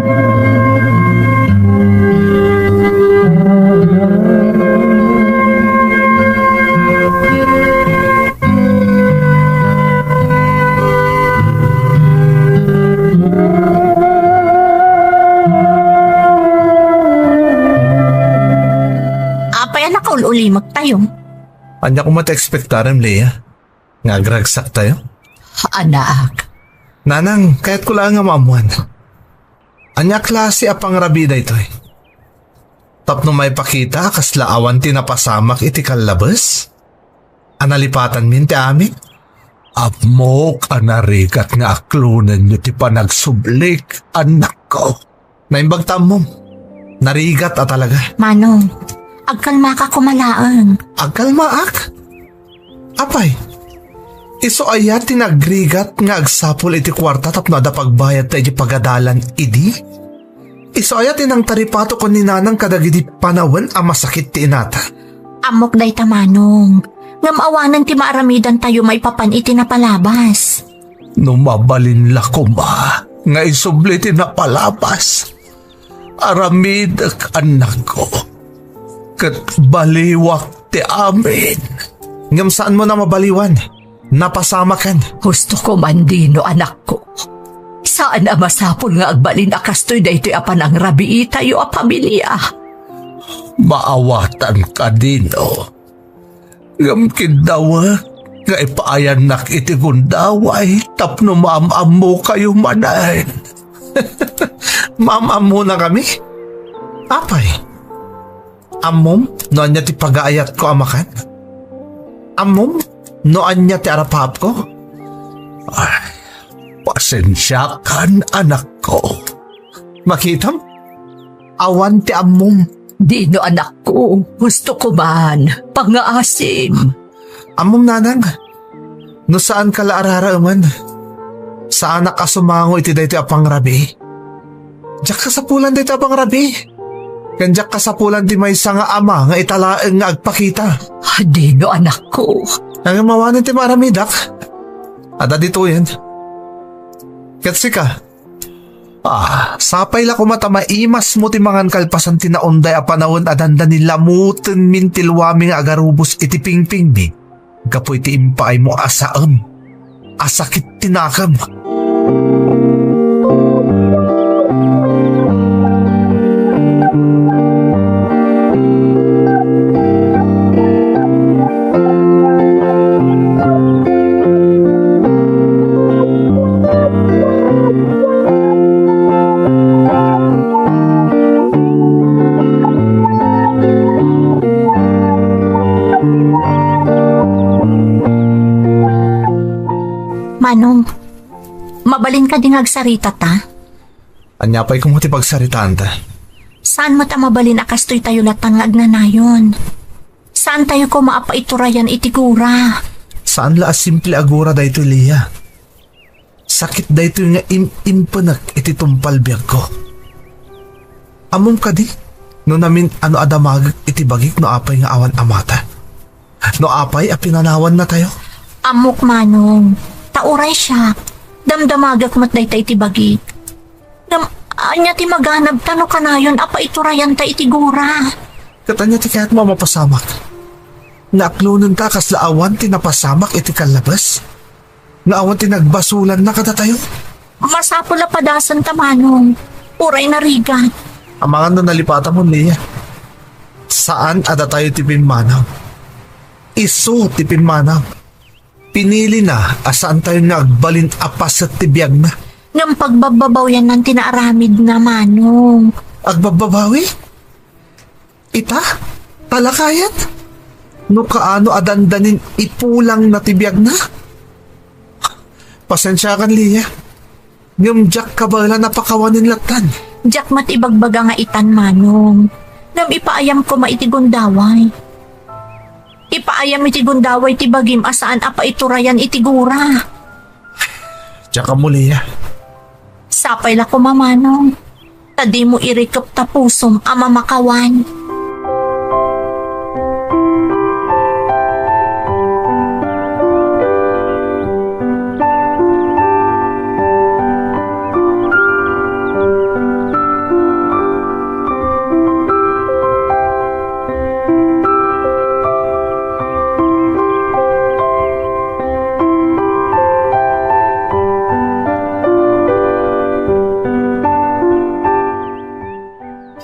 Apay a nakaul-ulimektayo? Ania koma ti ekspektarem, Leah? Nga agragsaktayo? Anak. Nanang, kayatko laeng nga maammuan. Ania a klase a pangrabii daytoy? Tapno maipakita a kasla awan ti napasamak iti kallabes a nalipatanmin ti amin? Ammok a narigat nga aklonenyo ti panagsublik, anakko. Naimbag ta ammom. Narigat a talaga. Manong, agkalmaka koma laeng. Agkalmaak? Apay, isu aya ti nagrigat nga agsapul iti kuarta tapno adda pagbayadta iti pagadalan idi? Isu aya ti nangtaripato ken ni Nanang kadagidi panawen a masakit ti inata? Ammok dayta, Manong. Ngem awanen ti maaramidantayo maipapan iti napalabas. No mabalin la koma nga isubli ti napalabas, aramidek, anakko, ket baliwak ti amin. Ngem saanmo a mabaliwan. Napasamaken. Husto koma, Dino, anakko. Saan a masapul nga agbalin a kastoy daytoy a panangrabiitayo a pamilia. Maawatanka, Dino. Ngem kiddawek nga ipaayannak iti gundaway tapno maam-ammokayo manen. Maam-ammonakami? Apay, ammom no ania ti pagaayatko a makan? Ammom no ania ti arapaapko? Ay, pasensiakan, anakko. Makitam? Awan ti ammom. Dino, anakko, husto koma, pangngaasim. Ammom, Nanang, no saanka la a raraemen, saanak a sumango iti daytoy a pangrabii. Diak kasapulan daytoy a pangrabii. Ken diak kasapulan ti maysa nga ama nga ita laeng nga agpakita. Dino, anakko. Ngem awanen ti maaramidak. Adda ditoyen. Ket sika, ah, sapay la koma ta maimasmo ti mangan kalpasan ti naunday a panawen a dandani lamutenmin ti luami nga agarubos iti pingpingmi. Gapu iti impaaymo a saem a sakit ti nakem. Mabalin kadi nga agsaritata? Ania pay koma ti pagsaritaanta? Saan met a mabalin a kastoy tayo latta nga agnanayon. Saan tayo koma a paiturayan iti gura. Saan la a simple a gura daytoy, Leah. Sakit daytoy nga im-impenek iti tungpal biagko. Ammom kadi no namin-ano a damagek iti bagik no apay nga awan amata? No apay a pinanawanna tayo? Ammok, Manong. Ta uray siak, damdamagek met dayta iti bagik. Ngem, ania ti maganabta no kanayon a paiturayanta iti gura? Ket ania ti kayatmo a mapasamak? Nga aklonenta a kasla awan ti napasamak iti kallabes? Nga awan ti nagbasolanna kadatayo? Masapul a padasenta, Manong. Uray narigat. Amangan no nalipatamon, Leah. Saan a datayo ti pimmanaw. Isu ti pimmanaw. Pinilina a saantayo nga agbalin a paset ti biagna. Ngem pagbabbabawiannan ti naaramidna, Manong. Agbabbabawi? Ita? Talakayan? No kaano a dandanin ipulangna ti biagna? Pasensiakan, Leah. Ngem diak kabaelan a pakawanen lattan. Diak met ibagbaga nga itan, Manong. Ngem ipaayam koma iti gundaway. Ipaayam iti gundaway ti bagim a saan a paiturayan iti gura. Diak ammo, Leah. Sapay la koma, Manong. Ta dimo irikep ta pusom a mamakawan.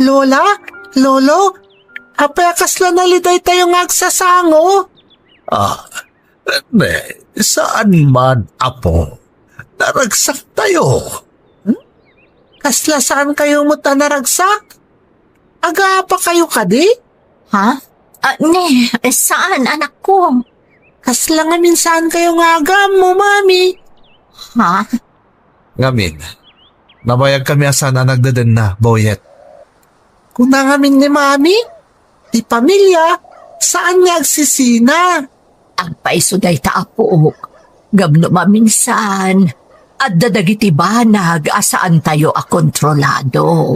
Lola? Lolo? Apay a kasla nalidaytayo nga agsasango? Ah, ne, saan man, apo. Naragsaktayo. Hmm? Kasla saankayo met a naragsak? Agaapakayo kadi? Ha? Ah, ne, saan, anakko? Kasla ngamin saankayo nga agaammo, Mami? Ha? Ngamin, nabayagkami a saan a nagdedenna, Boyet. Kuna ngamin ni Mami, ti pamilia, saan nga agsisina. Agpayso dayta, apok. Ngem no maminsan, adda dagiti banag a saantayo a kontrolado.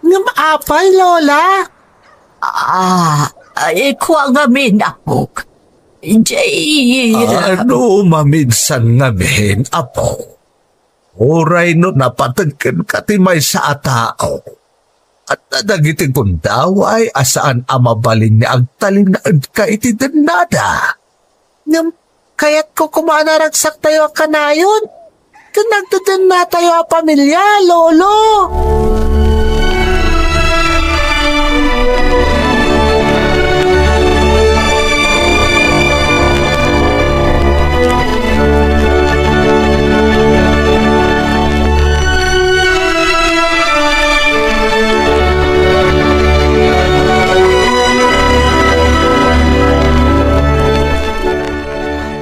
Ngem apay, Lola? Ah, ay, kua ngamin, apok. Jay, ah, no maminsan ngamin, apo. Uray no napateg kenka ti maysa a tao, adda dagiti gundaway a saan a mabalin nga agtalinaedka iti dennada. Ngem kayatko koma a naragsaktayo a kanayon ken nagdedennatayo a pamilia, Lolo.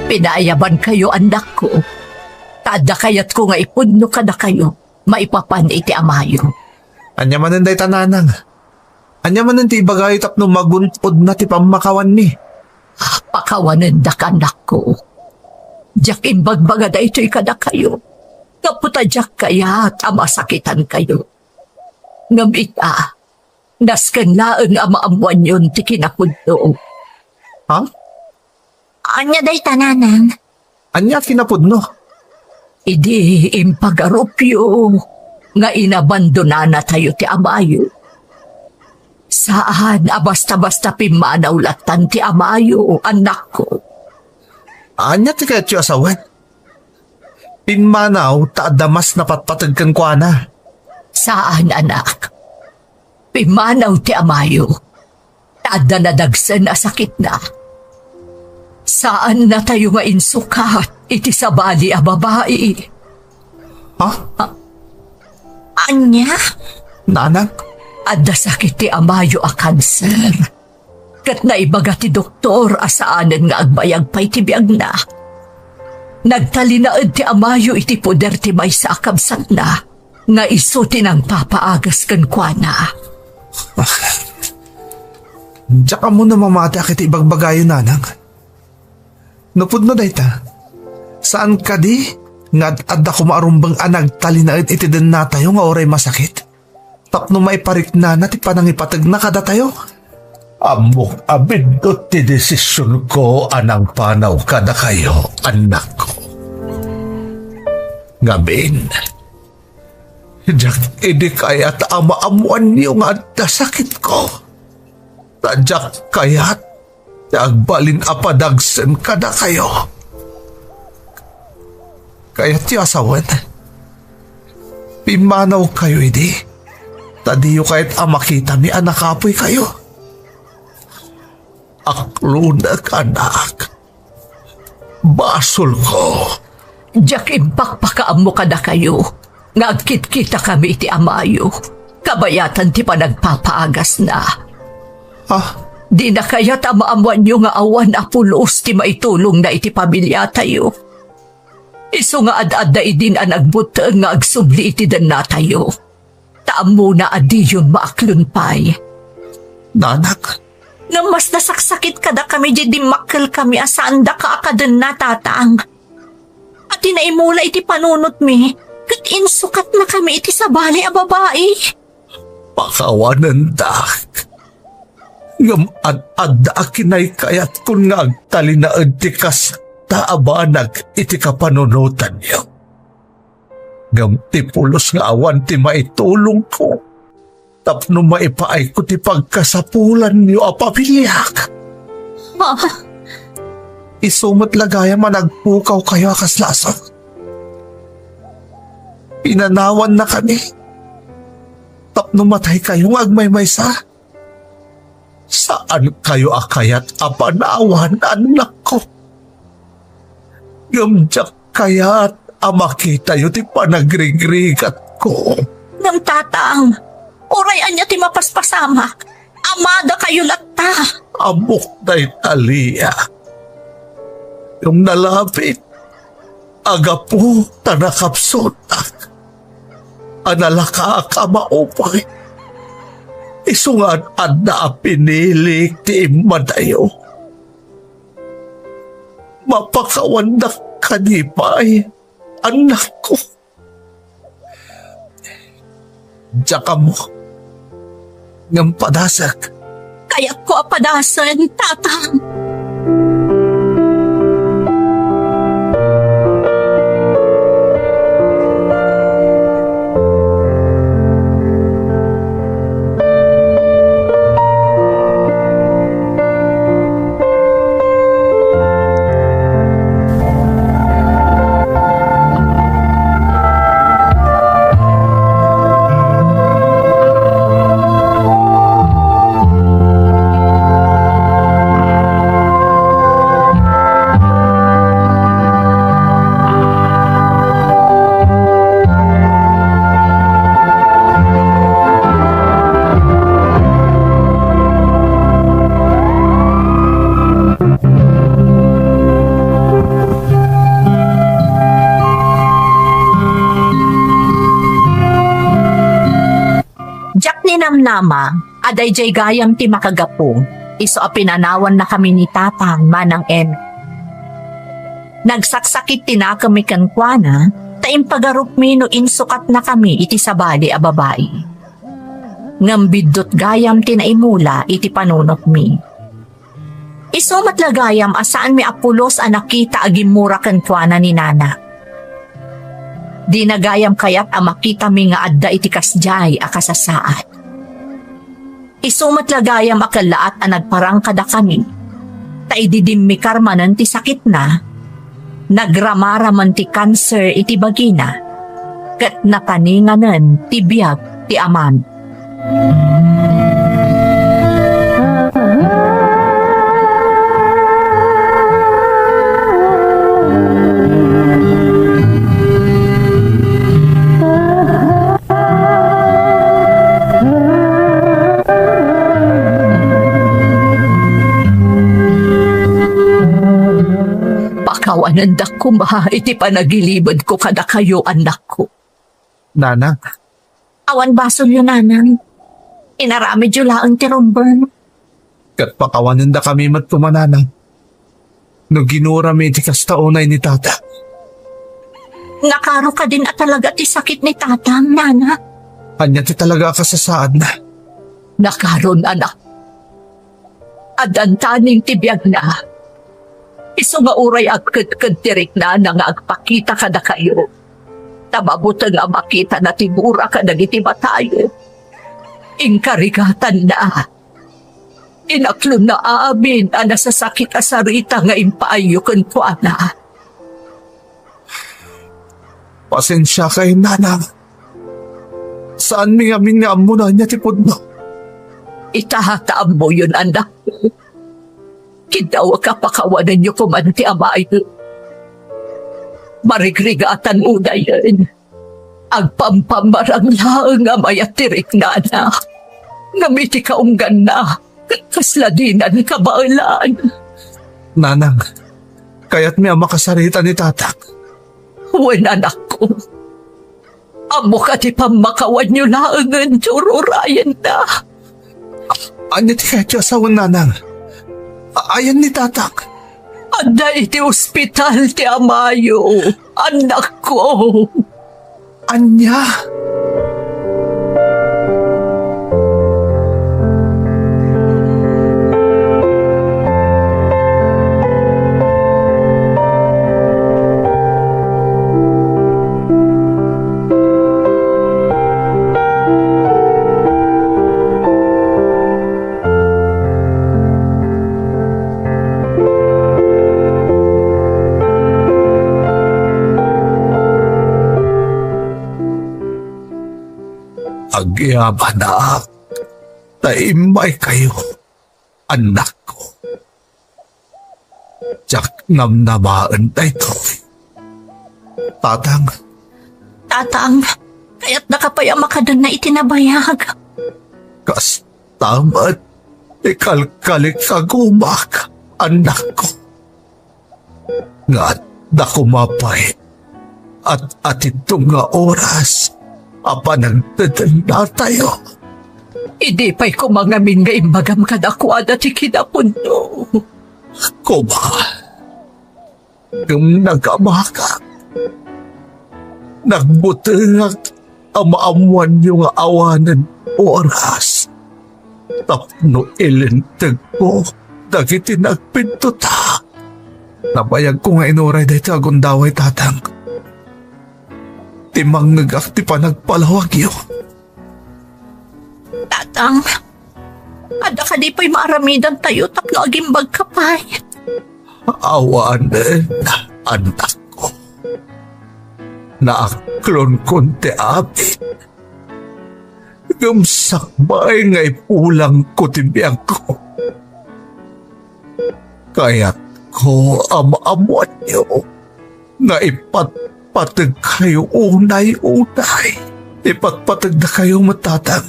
Pinaayabankayo, annakko, ta adda kayatko nga ipudno kadakayo maipapan iti amayo. Ania manen dayta, nanang? Ania manen ti ibagayo tapno magun-odna ti pammakawanmi? Pakawanendak, annakko. Diak imbagbaga daytoy kadakayo gapu ta diak kayat a masakitankayo. Ngem ita, nasken laeng a maammoanyon ti kinapudno. Ha? Ania dayta, nanang? Ania kinapudno? Idi impagarupyo nga inabandonanatayo ti amayo, saan a basta-basta pimmanaw lattan ti amayo, annakko. Ania ti kayatyo a sawen? Pimmanaw ta adda mas napatpateg kenkuana. Saan, anak. Pimmanaw ti amayo, ta adda nadagsen a sakitna. Saannatayo nga insukat iti sabali a babai. Ha? A-, ania? Nanang? Adda sakit ti amayo a kanser. Ket naibaga ti doktor a saanen nga agbayag pay ti biagna. Nagtalinaed ti amayo iti poder ti maysa a kabsatna nga isu ti nangpapaagas kenkuana. Diak ammo no mamatiak iti ibagbagayo, nanang. No pudno dayta, saan kadi nga ad-adda koma a rumbeng a nagtalinaed iti dennatayo nga uray masakit tapno maipariknana ti panangipategna kadatayo? Ammok a biddut ti desisionko a nangpanaw kadakayo, annakko. Ngamin, diak idi kayat a maammoanyo nga adda sakitko. Ta diak kayat ti agbalin a padagsen kadakayo. Kayatyo a sawen, pimmanawkayo idi, ta diyo kayat a makitami a nakapoykayo. Aklonek, annak. Basolko. Diak impakpakaammo kadakayo nga agkitkitakami iti amayo, kabayatan ti panagpapaagasna. Ah? Dina kayat a maammoanyo nga awan a pulos ti maitulongna iti pamiliatayo. Isu nga ad-adda idin a nagbutteng nga agsubli iti dennatayo. Ta ammona a diyon maaklon pay. Nanak. Ngem mas nasaksakit kadakami diay dimmakkelkami a saandaka a kadenna, tatang. A ti naimula iti panunotmi, ket insukatnakami iti sabali a babai. Pakawanendak. Ngem ad-adda a kinaykayatkon nga agtalinaed ti kasta a banag iti kapanunotanyo. Ngem ti pulos nga awan ti maitulongko tapno maipaayko ti pagkasapulanyo a pamiliak. Ah. Isu met la gayam a nagpukawkayo a kas laso. Pinanawannakami tapno mataykayo nga agmaymaysa. Saankayo a kayat a panawan, annakko. Ngem diak kayat a makitayo ti panagrigrigatko. Ngem, tatang, uray ania ti mapaspasamak, amadakayo latta. Ammok dayta, Lia. Ngem nalabit a gapu ta nakapsutak a nalakaak a maupay. Isu nga ad-adda a pinilik ti immadayo. Mapakawandak kadi pay, annakko. Diak ammo. Ngem padasek. Kayatko a padasen, tatang. Diak ninamnama a daydiay gayam ti makagapu, isu a pinanawannakami ni Tatang, Manang Emmy. Nagsaksakit ti nakemmi kenkuana, ta impagarupmi no insukatnakami iti sabali a babai. Ngem biddut gayam ti naimula iti panunotmi. Isu met la gayam a saanmi a pulos a nakita a gimmura kenkuana ni Nana. Dina gayam kayat a makitami nga adda iti kasdiay a kasasaad. Isu met la gayam a kellaat a nagparang kadakami, ta idi dimmikar manen ti sakitna, nagramaraman ti kanser iti bagina, ket nataninganen ti biag ti amami. Pakawan Nagpakanendak koma iti panagilimenko kadakayo, annakko. Nanang. Awan basolyo, nanang. Inaramidyo laeng ti rumbeng. Ket pakawanendakami met koma, nanang. No ginurami iti kasta unay ni tata. Nakaro kadin a talaga ti sakit ni tatang, nana? Ania ti talaga a kasasaadna? Nakaron, anak. Addan taning ti biagna. Isu nga uray agkedked ti riknana nga agpakita kadakayo. Ta mabuteng a makitana ti bura kadagiti matayo. Inkarigatanna. Inaklonna amin a nasasakit a sarita nga impaayyo kenkuana. Pasensiakay, nanang. Saanmi ngamin nga ammo no ania ti pudno. Ita ta ammoyon, anak. Kidawek a pakawanenyo koman ti amayo. Marigrigatan unayen. Agpampammarang laeng a mayat ti riknana. Ngem iti kaungganna, kasla dinan kabaelan. Nanang, kayatmi a makasarita ni tatang. Wen, anakko. Ammok a ti pammakawanyo laengen ti ururayenna. Ania ti kayatyo a sawen, nanang? A-, ayan ni tatang? Adda iti ospital ti amayo, annakko. Ania? Agyamanak ta immaykayo, annakko. Diak namnamaen daytoy. Tatang. Tatang, kayatnaka pay a makadenna iti nabayag. Kasta met ti kalkalikagumak, annakko. Nga adda koma pay at-atidto nga oras a panagdedennatayo. Idi pay koma ngamin nga imbagam kadakuada ti kinapudno. Koma, ngem nagamakak. Nagbutengak a maammoanyo nga awanen oras tapno ilintegko dagiti nagpintotak. Nabayagko nga inuray daytoy a gundaway, tatang. Timangngegak ti panagpalawagyo. Tatang, adda kadi pay maaramidantayo tapno agimbagka pay? Awanen, annakko. Naaklonkon ti amin. Ngem sakbay nga ipulangko ti biagko. Kayatko a maammoanyo nga ipatpategkayo unay-unay. Ipatpategdakayo met, tatang.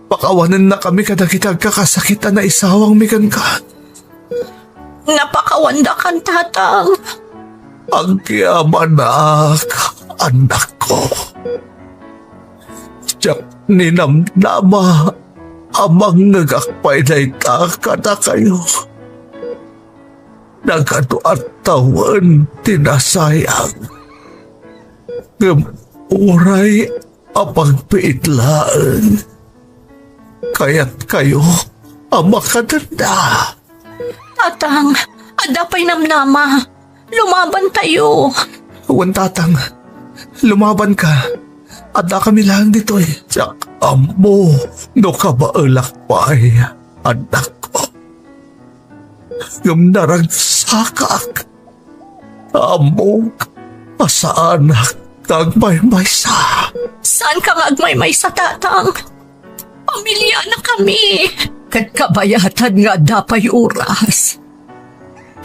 Pakawanennakami kadagiti agkakasakit a naisawangmi kenka. Napakawandakan, tatang. Agyamanak, annakko. Diak ninamnama a mangngegak pay dayta kadakayo. Nagadu a tawen ti nasayang. Ngem uray a pagbiit laeng, kayatkayo a makadenna. Tatang, adda pay namnama. Lumabantayo. Wen, tatang, lumabanka. Addakami laeng ditoy. Diak ammo no kabaelak pay, annakko. Ngem naragsakak. Ammok a saanak nga agmaymaysa. Saanka nga agmaymaysa, tatang. Pamilianakami. Ket kabayatan nga adda pay oras.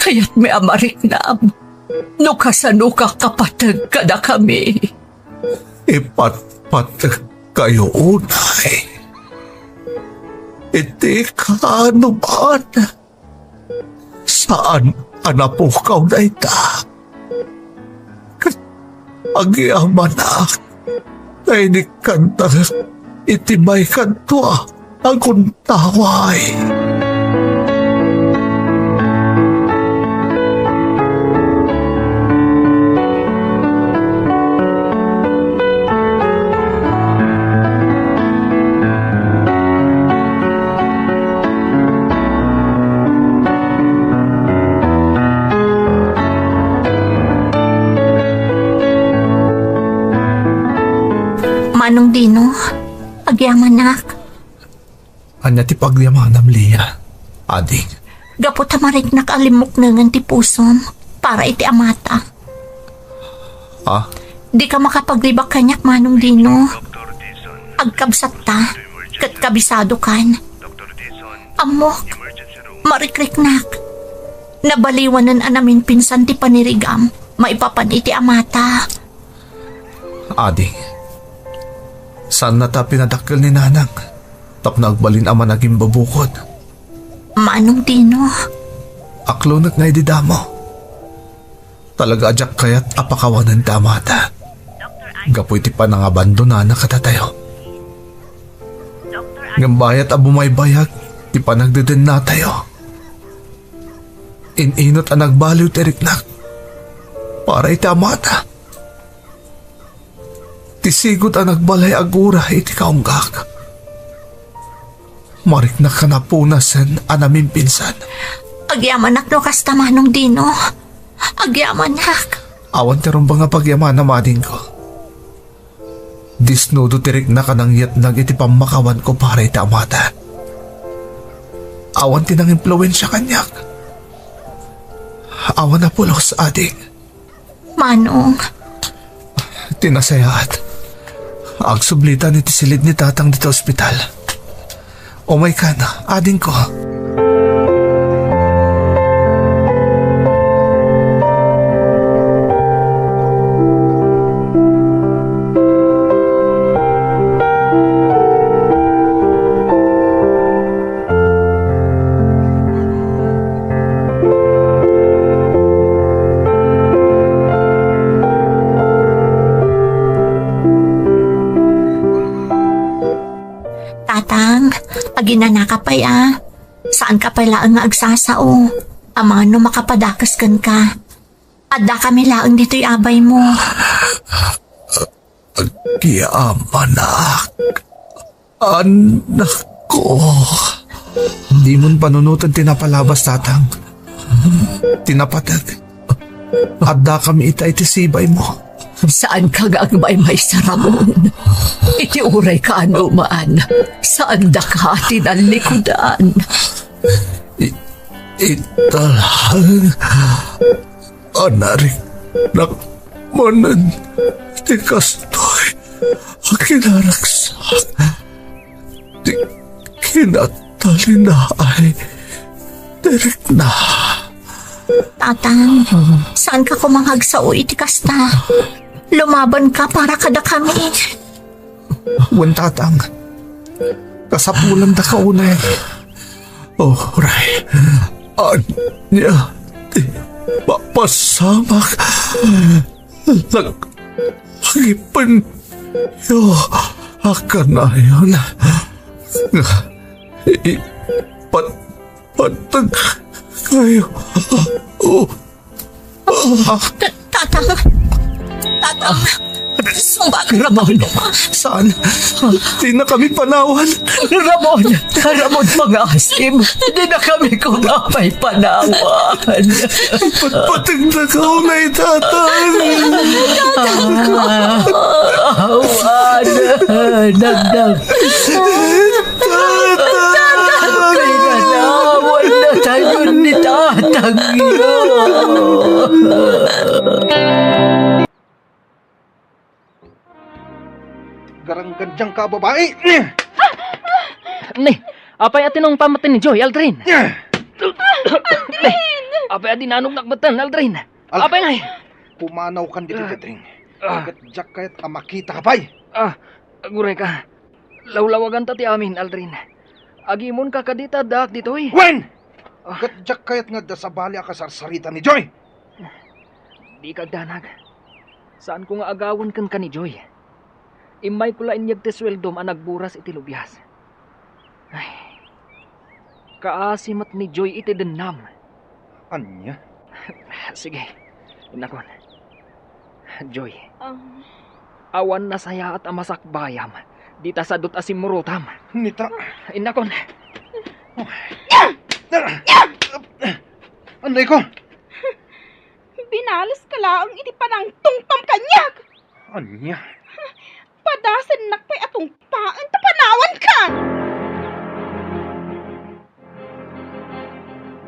Kayatmi a mariknam no kasanoka kapateg kadakami. Ipatpategkayo unay. Iti kaanoman, saan a napukaw dayta. Ket agyamanak, nainikkanta iti maykanto a aguntaway. Manong Dino, agyamanak. Ania ti pagyamanam, Lia? Ading. Gapu ta mariknak a limmuknengen ti pusom para iti amata. Ah? Dika makapaglibak kaniak, Manong Dino. Agkabsatta, ket kabisadokan. Ammok, marikriknak. Nabaliwanen a naminpinsan ti panirigam maipapan iti amata. Ading, saanna ta pinadakkel ni Nanang tapno agbalin a managimbubukod. Manong Dino. Aklonek nga idi damo. Talaga a diak kayat a pakawanen ti amata. Gapu iti panangabandonana kadatayo. Ngem bayat a bumaybayag ti panagdedennatayo. In-inut a nagbaliw ti riknak para iti amata. Ti sigud a nagbalay agura iti kaunggak. Mariknak a napunasen a naminpinsan. Agyamanak no kasta, Manong Dino. Agyamanak. Awan ti rumbeng a pagyamanam, adingko. Disnudo ti riknak a nangyatnag iti pammakawanko para iti amata. Awan ti nangimpluensia kaniak. Awan a pulos, ading. Manong. Ti nasayaat, agsublitan iti silid ni Tatang dita ospital. Umaykan, adingko. Tatang, aginanaka pay a. Saanka pay laeng nga agsasao. Amangan no makapadakes kenka. Addakami laeng ditoy abaymo. Agyamanak, annakko. Dimon panunoten ti napalabas, Tatang. Ti napateg. Addakami ita iti sibaymo. Saanka nga agmaymaysa, Ramon. Iti uray kaano man, saandaka ti nallikudan. I-, ita laeng a nariknak manen ti kastoy a kinaragsak ti kinatalinaay ti rikna. Tatang, saanka koma nga agsao iti kasta? Lumabanka para kadakami. Wen, Tatang, kasapulanda ka unay. Uray, ania ti mapasamak? Nag-, nagipenyo a kanayon nga ipat-, pateg kayo. Oh. Ta-, Tatang! Tatang! Sumbaga, Ramon! Saan? Di na kami panawan. Ramon! Ramon, pangasim! Di na kami koma pay panawan. Patpateg na ka unay, Tatang! Awan! Nagdag! Tatang! Pinanawan na tayo ni Tatang yun! Garanggan diyan ka, babae! Ni, apay a tinungpam ti ni Joy, Aldrin? Ni, apay a dinanognak betten, Aldrin? Al-, apay ngay? Pumanaw kan ditoy, ah, Pedring. Ah. Ket diak kayat a makita ka pay. Ah, aguray ka. Lawlawaganta ti amin, Aldrin. Agimonka kadi ta addaak ditoy. Wen! Ket diak kayat nga adda sabali a kasarsarita ni Joy! Dika agdanag. Saanko nga agawen kenka ni Joy. Immayko la inyeg ti sueldom a nagburas iti lubias. Ay, kaasi met ni Joy iti dennam. Ania? Sige, innakon. Joy, Ah, awan nasayaat a masakbayam dita sadut a simmurotam. Nita. Innakon. Anay ko? Binaleska laeng iti panangtungpam kaniak. Ania? Padasennak pay a tungpaen ta panawankan.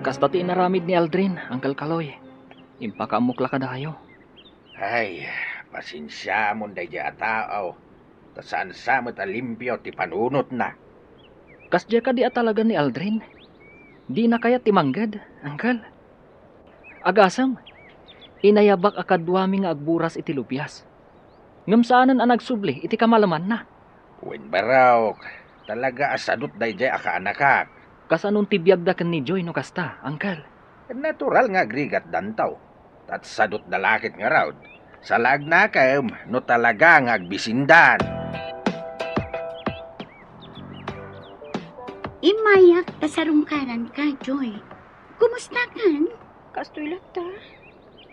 Kasta ti inaramid ni Aldrin, Uncle Kaloy. Impakaammok la kadayo. Ay, pasensiamon daydiay a tao, ta saan sa met a limpio ti panunotna. Kasdiay kadi a talaga ni Aldrin? Dina kayat ti mangged, Uncle? Agasem, inayabak a kaduami nga agburas iti lubias. Ngem saanen a nagsubli iti kamalamanna. Wen, barok, talaga a sadut daydiay a kaanakak. Kasanon ti biagda ken ni Joy no kasta, Uncle? Natural nga agrigatdanto. Ta sadutda la ket ngarud. Salaagnakem no talaga nga agbisindan. Immayak ta sarungkaranka, Joy. Kumustakan? Kastoy latta.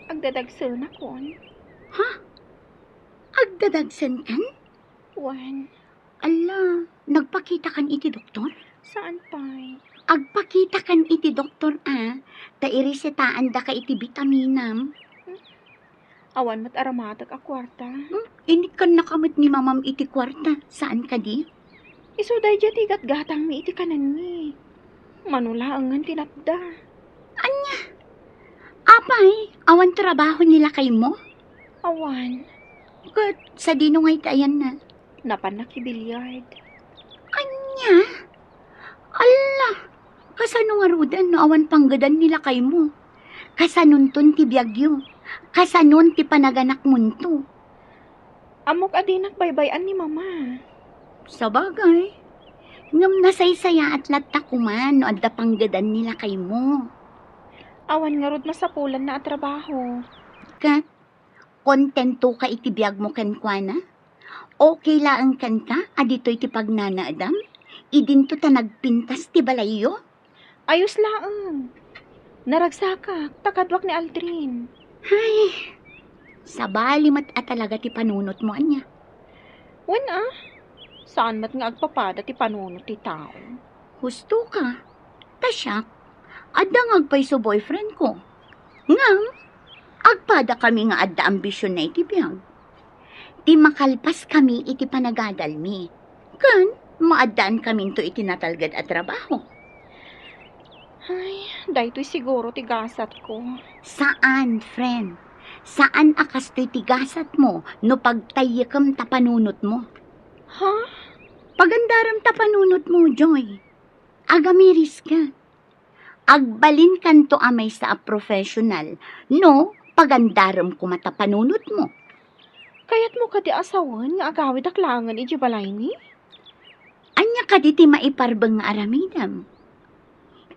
Agdadagsenakon. Ha? Agdadagsenkan? Wen. Alla, nagpakitakan iti doktor? Saan pay? Agpakitakan iti doktor a, ta iresetaandaka iti bitaminam. Awan met aramatek a kuarta. Hmm? Inikkannaka met ni mamam iti kuarta, saan kadi? Isu daydiay ti gatgatangmi iti kanenmi. Mano laengen ti napda. Ania? Apay, awan trabaho ni lakaymo? Awan. Ket sadino ngay ti ayanna? Napan nakibiliard. Ania? Alla, kasano ngaruden no awan panggedan ni lakaymo? Kasanonton ti biagyo? Kasanon ti panaganakmonto? Ammok a dinak baybay-an ni Mama. Sabagay. Ngem nasaysayaat latta koma no adda panggedan ni lakaymo. Awan ngarud masapulanna a trabaho. Ket, kontentoka iti biagmo kenkuana? Okay laeng kenka a ditoy ti pagnanaedam? Idinto ta nagpintas ti balayyo? Ayos laeng. Naragsakak, ta kaduak ni Aldrin. Ay, sabali met a talaga ti panunotmo, ania? Wen a, saan met nga agpapada ti panunot ti tao. Husto ka. Ta siak, adda nga agpayso boyfriend ko. Ngem, agpadakami nga adda ambisionna iti biag. Ti makalpaskami iti panagadalmi. Ken, maaddaan kaminto iti natalged a trabaho. Ay, daytoy siguro ti gasatko. Saan, friend. Saan a kastoy ti gasatmo no pagtayyekem ta panunotmo. Ha? Pagandarem ta panunotmo, Joy. Agamiris ka. Agbalinkanto a maysa a professional no pagandarem koma ta panunotmo. Kayatmo kadi a sawen nga agawidak laengen idiay balaymi? Ania kadi ti maiparbeng nga aramidem?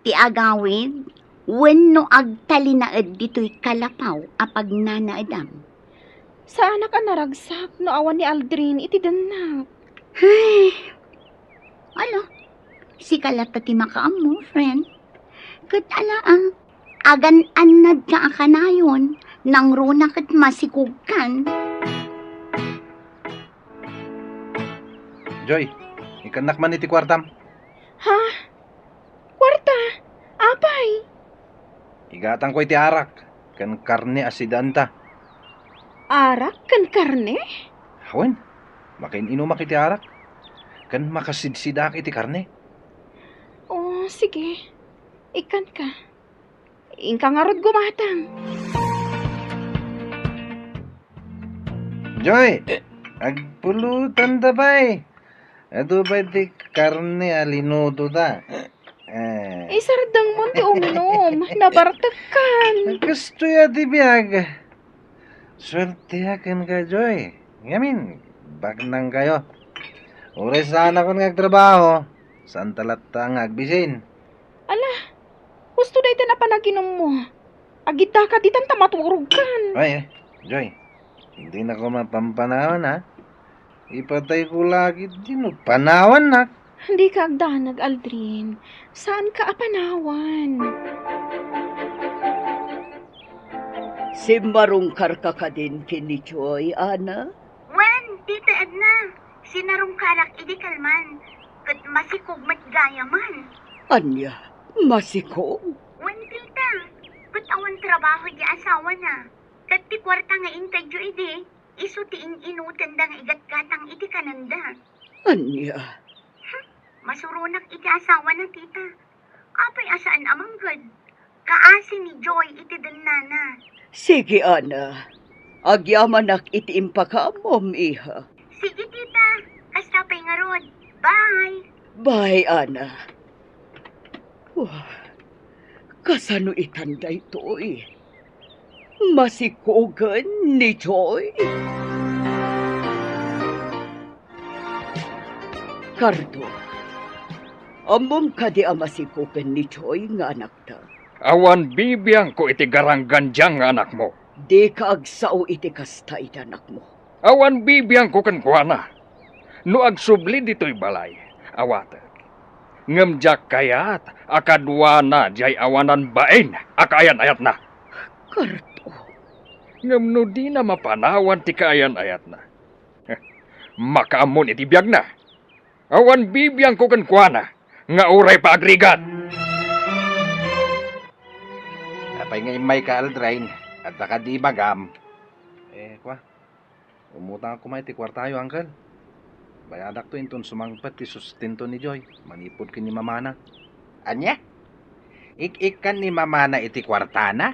Ti agawid wenno agtalinaed ditoy kalapaw a pagnanaedam? Saanak a naragsak no awan ni Aldrin iti dennak. Ay, ala, sika latta ti makaammo, friend. Ket ala, ah, agan-annadka a kanayon, nangruna ket masikogkan. Joy, ikkannak man iti kuartam. Ha? Kuarta? Apay? Igatangko iti arak ken karne a sidaanta. Arak ken karne? Wen, makain-inumak iti arak ken makasidsidaak iti karne. O, sige. Ikkanka. Inka ngarud gumatang. Joy, agpulotanda pay. Adu pay ti karne a linutoda. Eh. Isardengmon ti uminum. Nabartekkan. Kastoy a ti biag. Suerteak kenka, Joy. Ngamin, baknangkayo. Uray saanakon nga agtrabaho, saanta latta nga agbisin. Ala, Gusto dayta napanaginummo. Agidda ka ditan ta maturogkan. Ay, eh, Joy, dina ko mapampanawan, ha? Ipatayko la ketdi no panawannak. Dika agdanag, Aldrin. Saanka a panawan. Simmarungkarka kadin ken ni Joy, Ana? Wen, Tita Edna, sinarungkarak idi kalman, ket masikog met gayamen. Ania? Masikog? Wen, Tita, ket awan trabaho ti asawana. Ket ti kuarta nga intedyo idi, isu ti in-inutenda nga igatgatang iti kanenda. Ania? Hm, masuronak iti asawana, Tita. Apay a saan a mangged? Kaasi ni Joy iti dennana. Sige, Ana. Agyamanak iti impakaamom, iha. Sige, Tita. Kasta pay ngarud. Bye. Bye, Ana. Wah, kasano itan daytoy? Masikogen ni Joy? Cardo, ammom kadi a masikogen ni Joy nga anakta? Awan bibiangko iti garanggandiang nga anakmo. Dika agsao iti kasta iti anakmo. Awan bibiangko kenkuana. No agsubli ditoy balay, awatek. Ngem diak kayat a kaduana diay awanan bain a kaayan-ayatna. Cardo. Ngem no dina mapanawan ti kaayan-ayatna, makaammon iti biagna. Awan bibiangko kenkuana nga uray pa agrigat. Apay nga immayka, Aldrin? Adda kadi ibagam? Eh, kua, umutangak koma iti kuartayo, Uncle. Bayadakto inton sumangpet ti sustento ni Joy manipud ken ni mamana. Ania? Ik-ikkan ni mamana iti kuartana?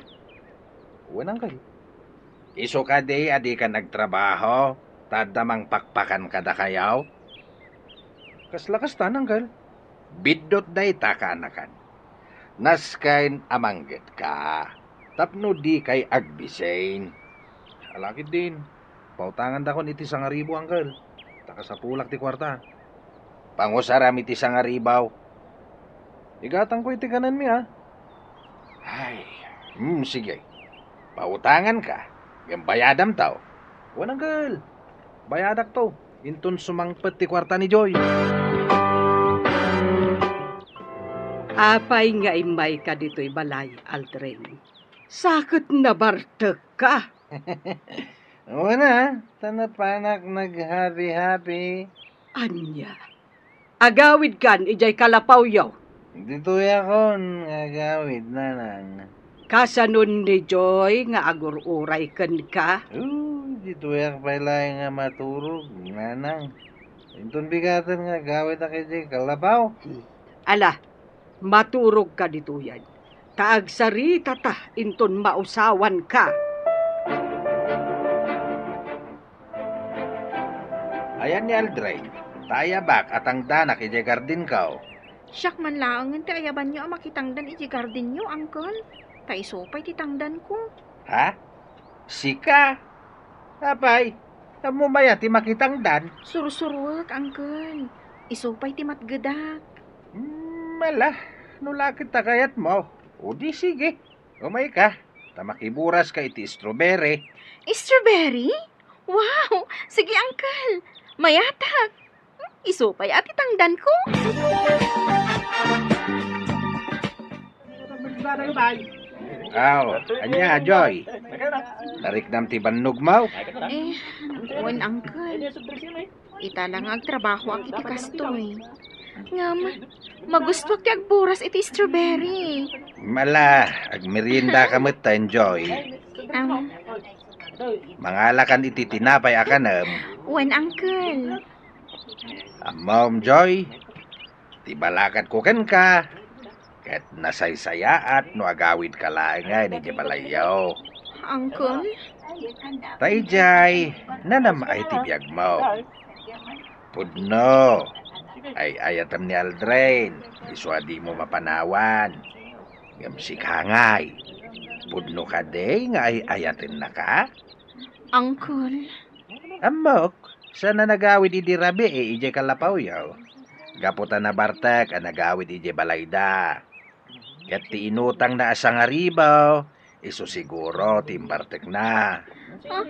Wen, Uncle. Isu kadi a dikan agtrabaho, ta adda mangpakpakan kadakayo? Kasla kasta, Uncle. Biddut dayta kaanakan. Nasken a manggetka tapno dikay agbisin. Ala ketdin, pautangandakon iti sangaribu, Uncle. Ta kasapulak ti kuarta. Pangusaram iti sangaribu. Igatangko iti kanenmi, a. Ay, hmm, sige. Pautanganka, ngem bayadamto. Wen, Uncle. Bayadakto inton sumangpet ti kuarta ni Joy. Apay nga immayka ditoy balay, Aldrin? Sa ket nabartekka. Wen a, ta napanak naghabi-habi. Ania? Agawidkan idiay kalapawyo? Ditoyakon nga agawid, nanang. Kasanon ni Joy nga agur-uray kenka? Oh, ditoyak pay laeng nga maturog, nanang. Inton bigaten nga agawidak idiay kalapaw. Ala, maturogka ditoyen, ta agsaritata inton mausawanka. Ayan ni Aldrin, ta ayabak a tangdanak idiay gardinko. Siak man laengen ti ayabanyo a makitangdan idiay gardinyo, Uncle. Ta isu pay ti tangdanko. Ha? Sika? Apay, ammom aya ti makitangdan? Sursuruek, Uncle. Isu pay ti matgedak. Hmm, ala, no la ket ta kayatmo, o di sige. Umayka, ta makiburaska iti strawberry. Strawberry? Wow! Sige, Uncle. Mayatak. Isu pay a ti tangdanko. Aw, ania, Joy? Nariknam ti bannogmo? Eh, wen, Uncle. Ita la nga agtrabahoak iti kastoy. Ngem, magustoak ti agburas iti strawberry. Ala, agmeriendaka metten, Joy. Am. Mangalakan iti tinapay a kanem. Wen, Uncle. Ammom, Joy, ti balakadko kenka, ket nasaysayaat no agawidka laengen idiay balayyo. Uncle? Ta idiay, nanam-ay ti biagmo. Pudno, ay-ayatem ni Aldrin, isu a dimo mapanawan. Ngem sika ngay, pudno kadi nga ay-ayatennaka? Uncle. Ammok, saan a nagawid idi rabii idiay kalapawyo. Gapu ta nabartek a nagawid idiay balayda. Ket ti inutangna a sangaribu, isu siguro ti imbartekna. Ah,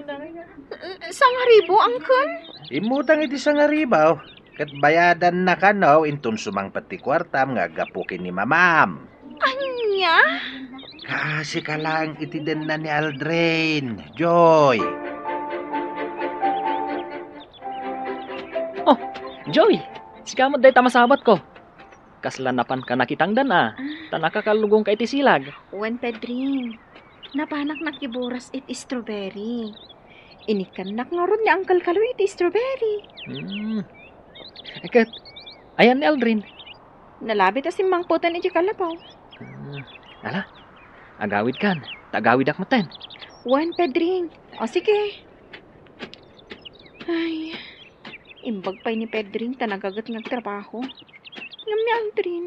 sangaribu, Uncle? Immutang iti sangaribu, ket bayadanna kano inton sumangpet ti kuartam nga aggapu ken ni mamam. Ania? Kaasika laeng iti denna ni Aldrin, Joy. Oh, Joy! Sika met dayta masabatko. Kasla napanka nakitangdan a, ta nakakalugongka iti silag. Wen, Pedring. Napanak nakiburas iti strawberry. Inikkannak ngarud ni Uncle Kaloy iti strawberry. Hmm. Ket, ayan ni Aldrin? Nalabit a simmangpeten iti kalapaw. Hmm. Ala, agawidkan, ta agawidak metten. Wen, Pedring. O, sige. Ay, imbag pay ni Pedring ta nagaget nga agtrabaho. Ngem ni Aldrin,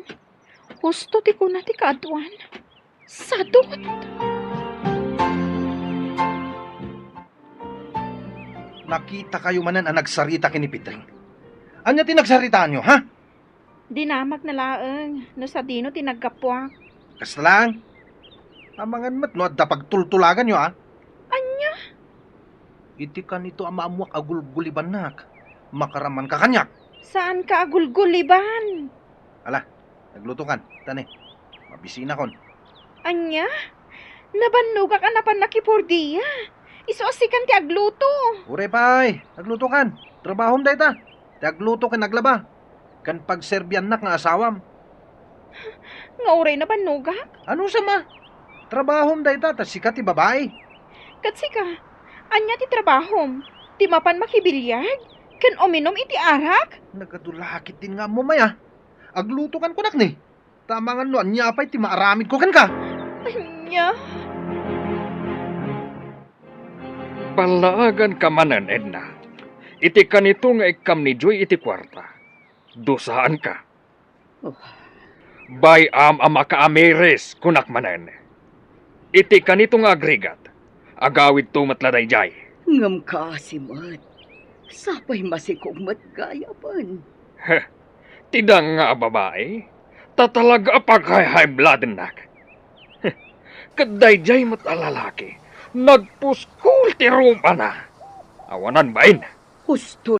husto ti kuna ti kaaduan. Sadut! Nakitakayo manen a nagsarita ken ni Pedring. Ania ti nagsaritaanyo, ha? Dinamagna laeng no sadino ti naggapuak. Kasta laeng. Amangan met no adda pagtultulaganyo, a? Ania? Iti kanito a maammoak a gulgulibannak, makaramanka kaniak. Saanka a gulguliban? Ala, naglutokan, ta ne, mabisinakon. Ania? Nabannogak a napan nakipordia. Isu a sikan ti agluto. Uray pay, naglutokan. Trabahom dayta. Ti agluto ken aglaba. Ken pagserbiannak nga asawam. Nga uray nabannogak? Anusam a? Trabahom dayta, ta sika ti babai. Ket sika, ania ti trabahom? Ti mapan makibiliag? Ken uminum iti arak? Nagadu la ketdin nga ammom aya. Aglutokan kunak ni. Ta amangan no ania pay ti maaramidko kenka. Ania? Ballaaganka manen, Edna. Iti kanito nga ikkam ni Joy iti kuarta, dusaanka. Oh. Bay-am a makaamiris, kunak manen. Iti kanito nga agrigat, agawidto met la daydiay. Ngem kaasi met, sapay masikog met gayamen. Heh, ti danga a babai, ta talaga a paghay-high-bloodnak. Heh, ket daydiay met a lalaki, nagpuskol ti rupana. Awanan bain. Husto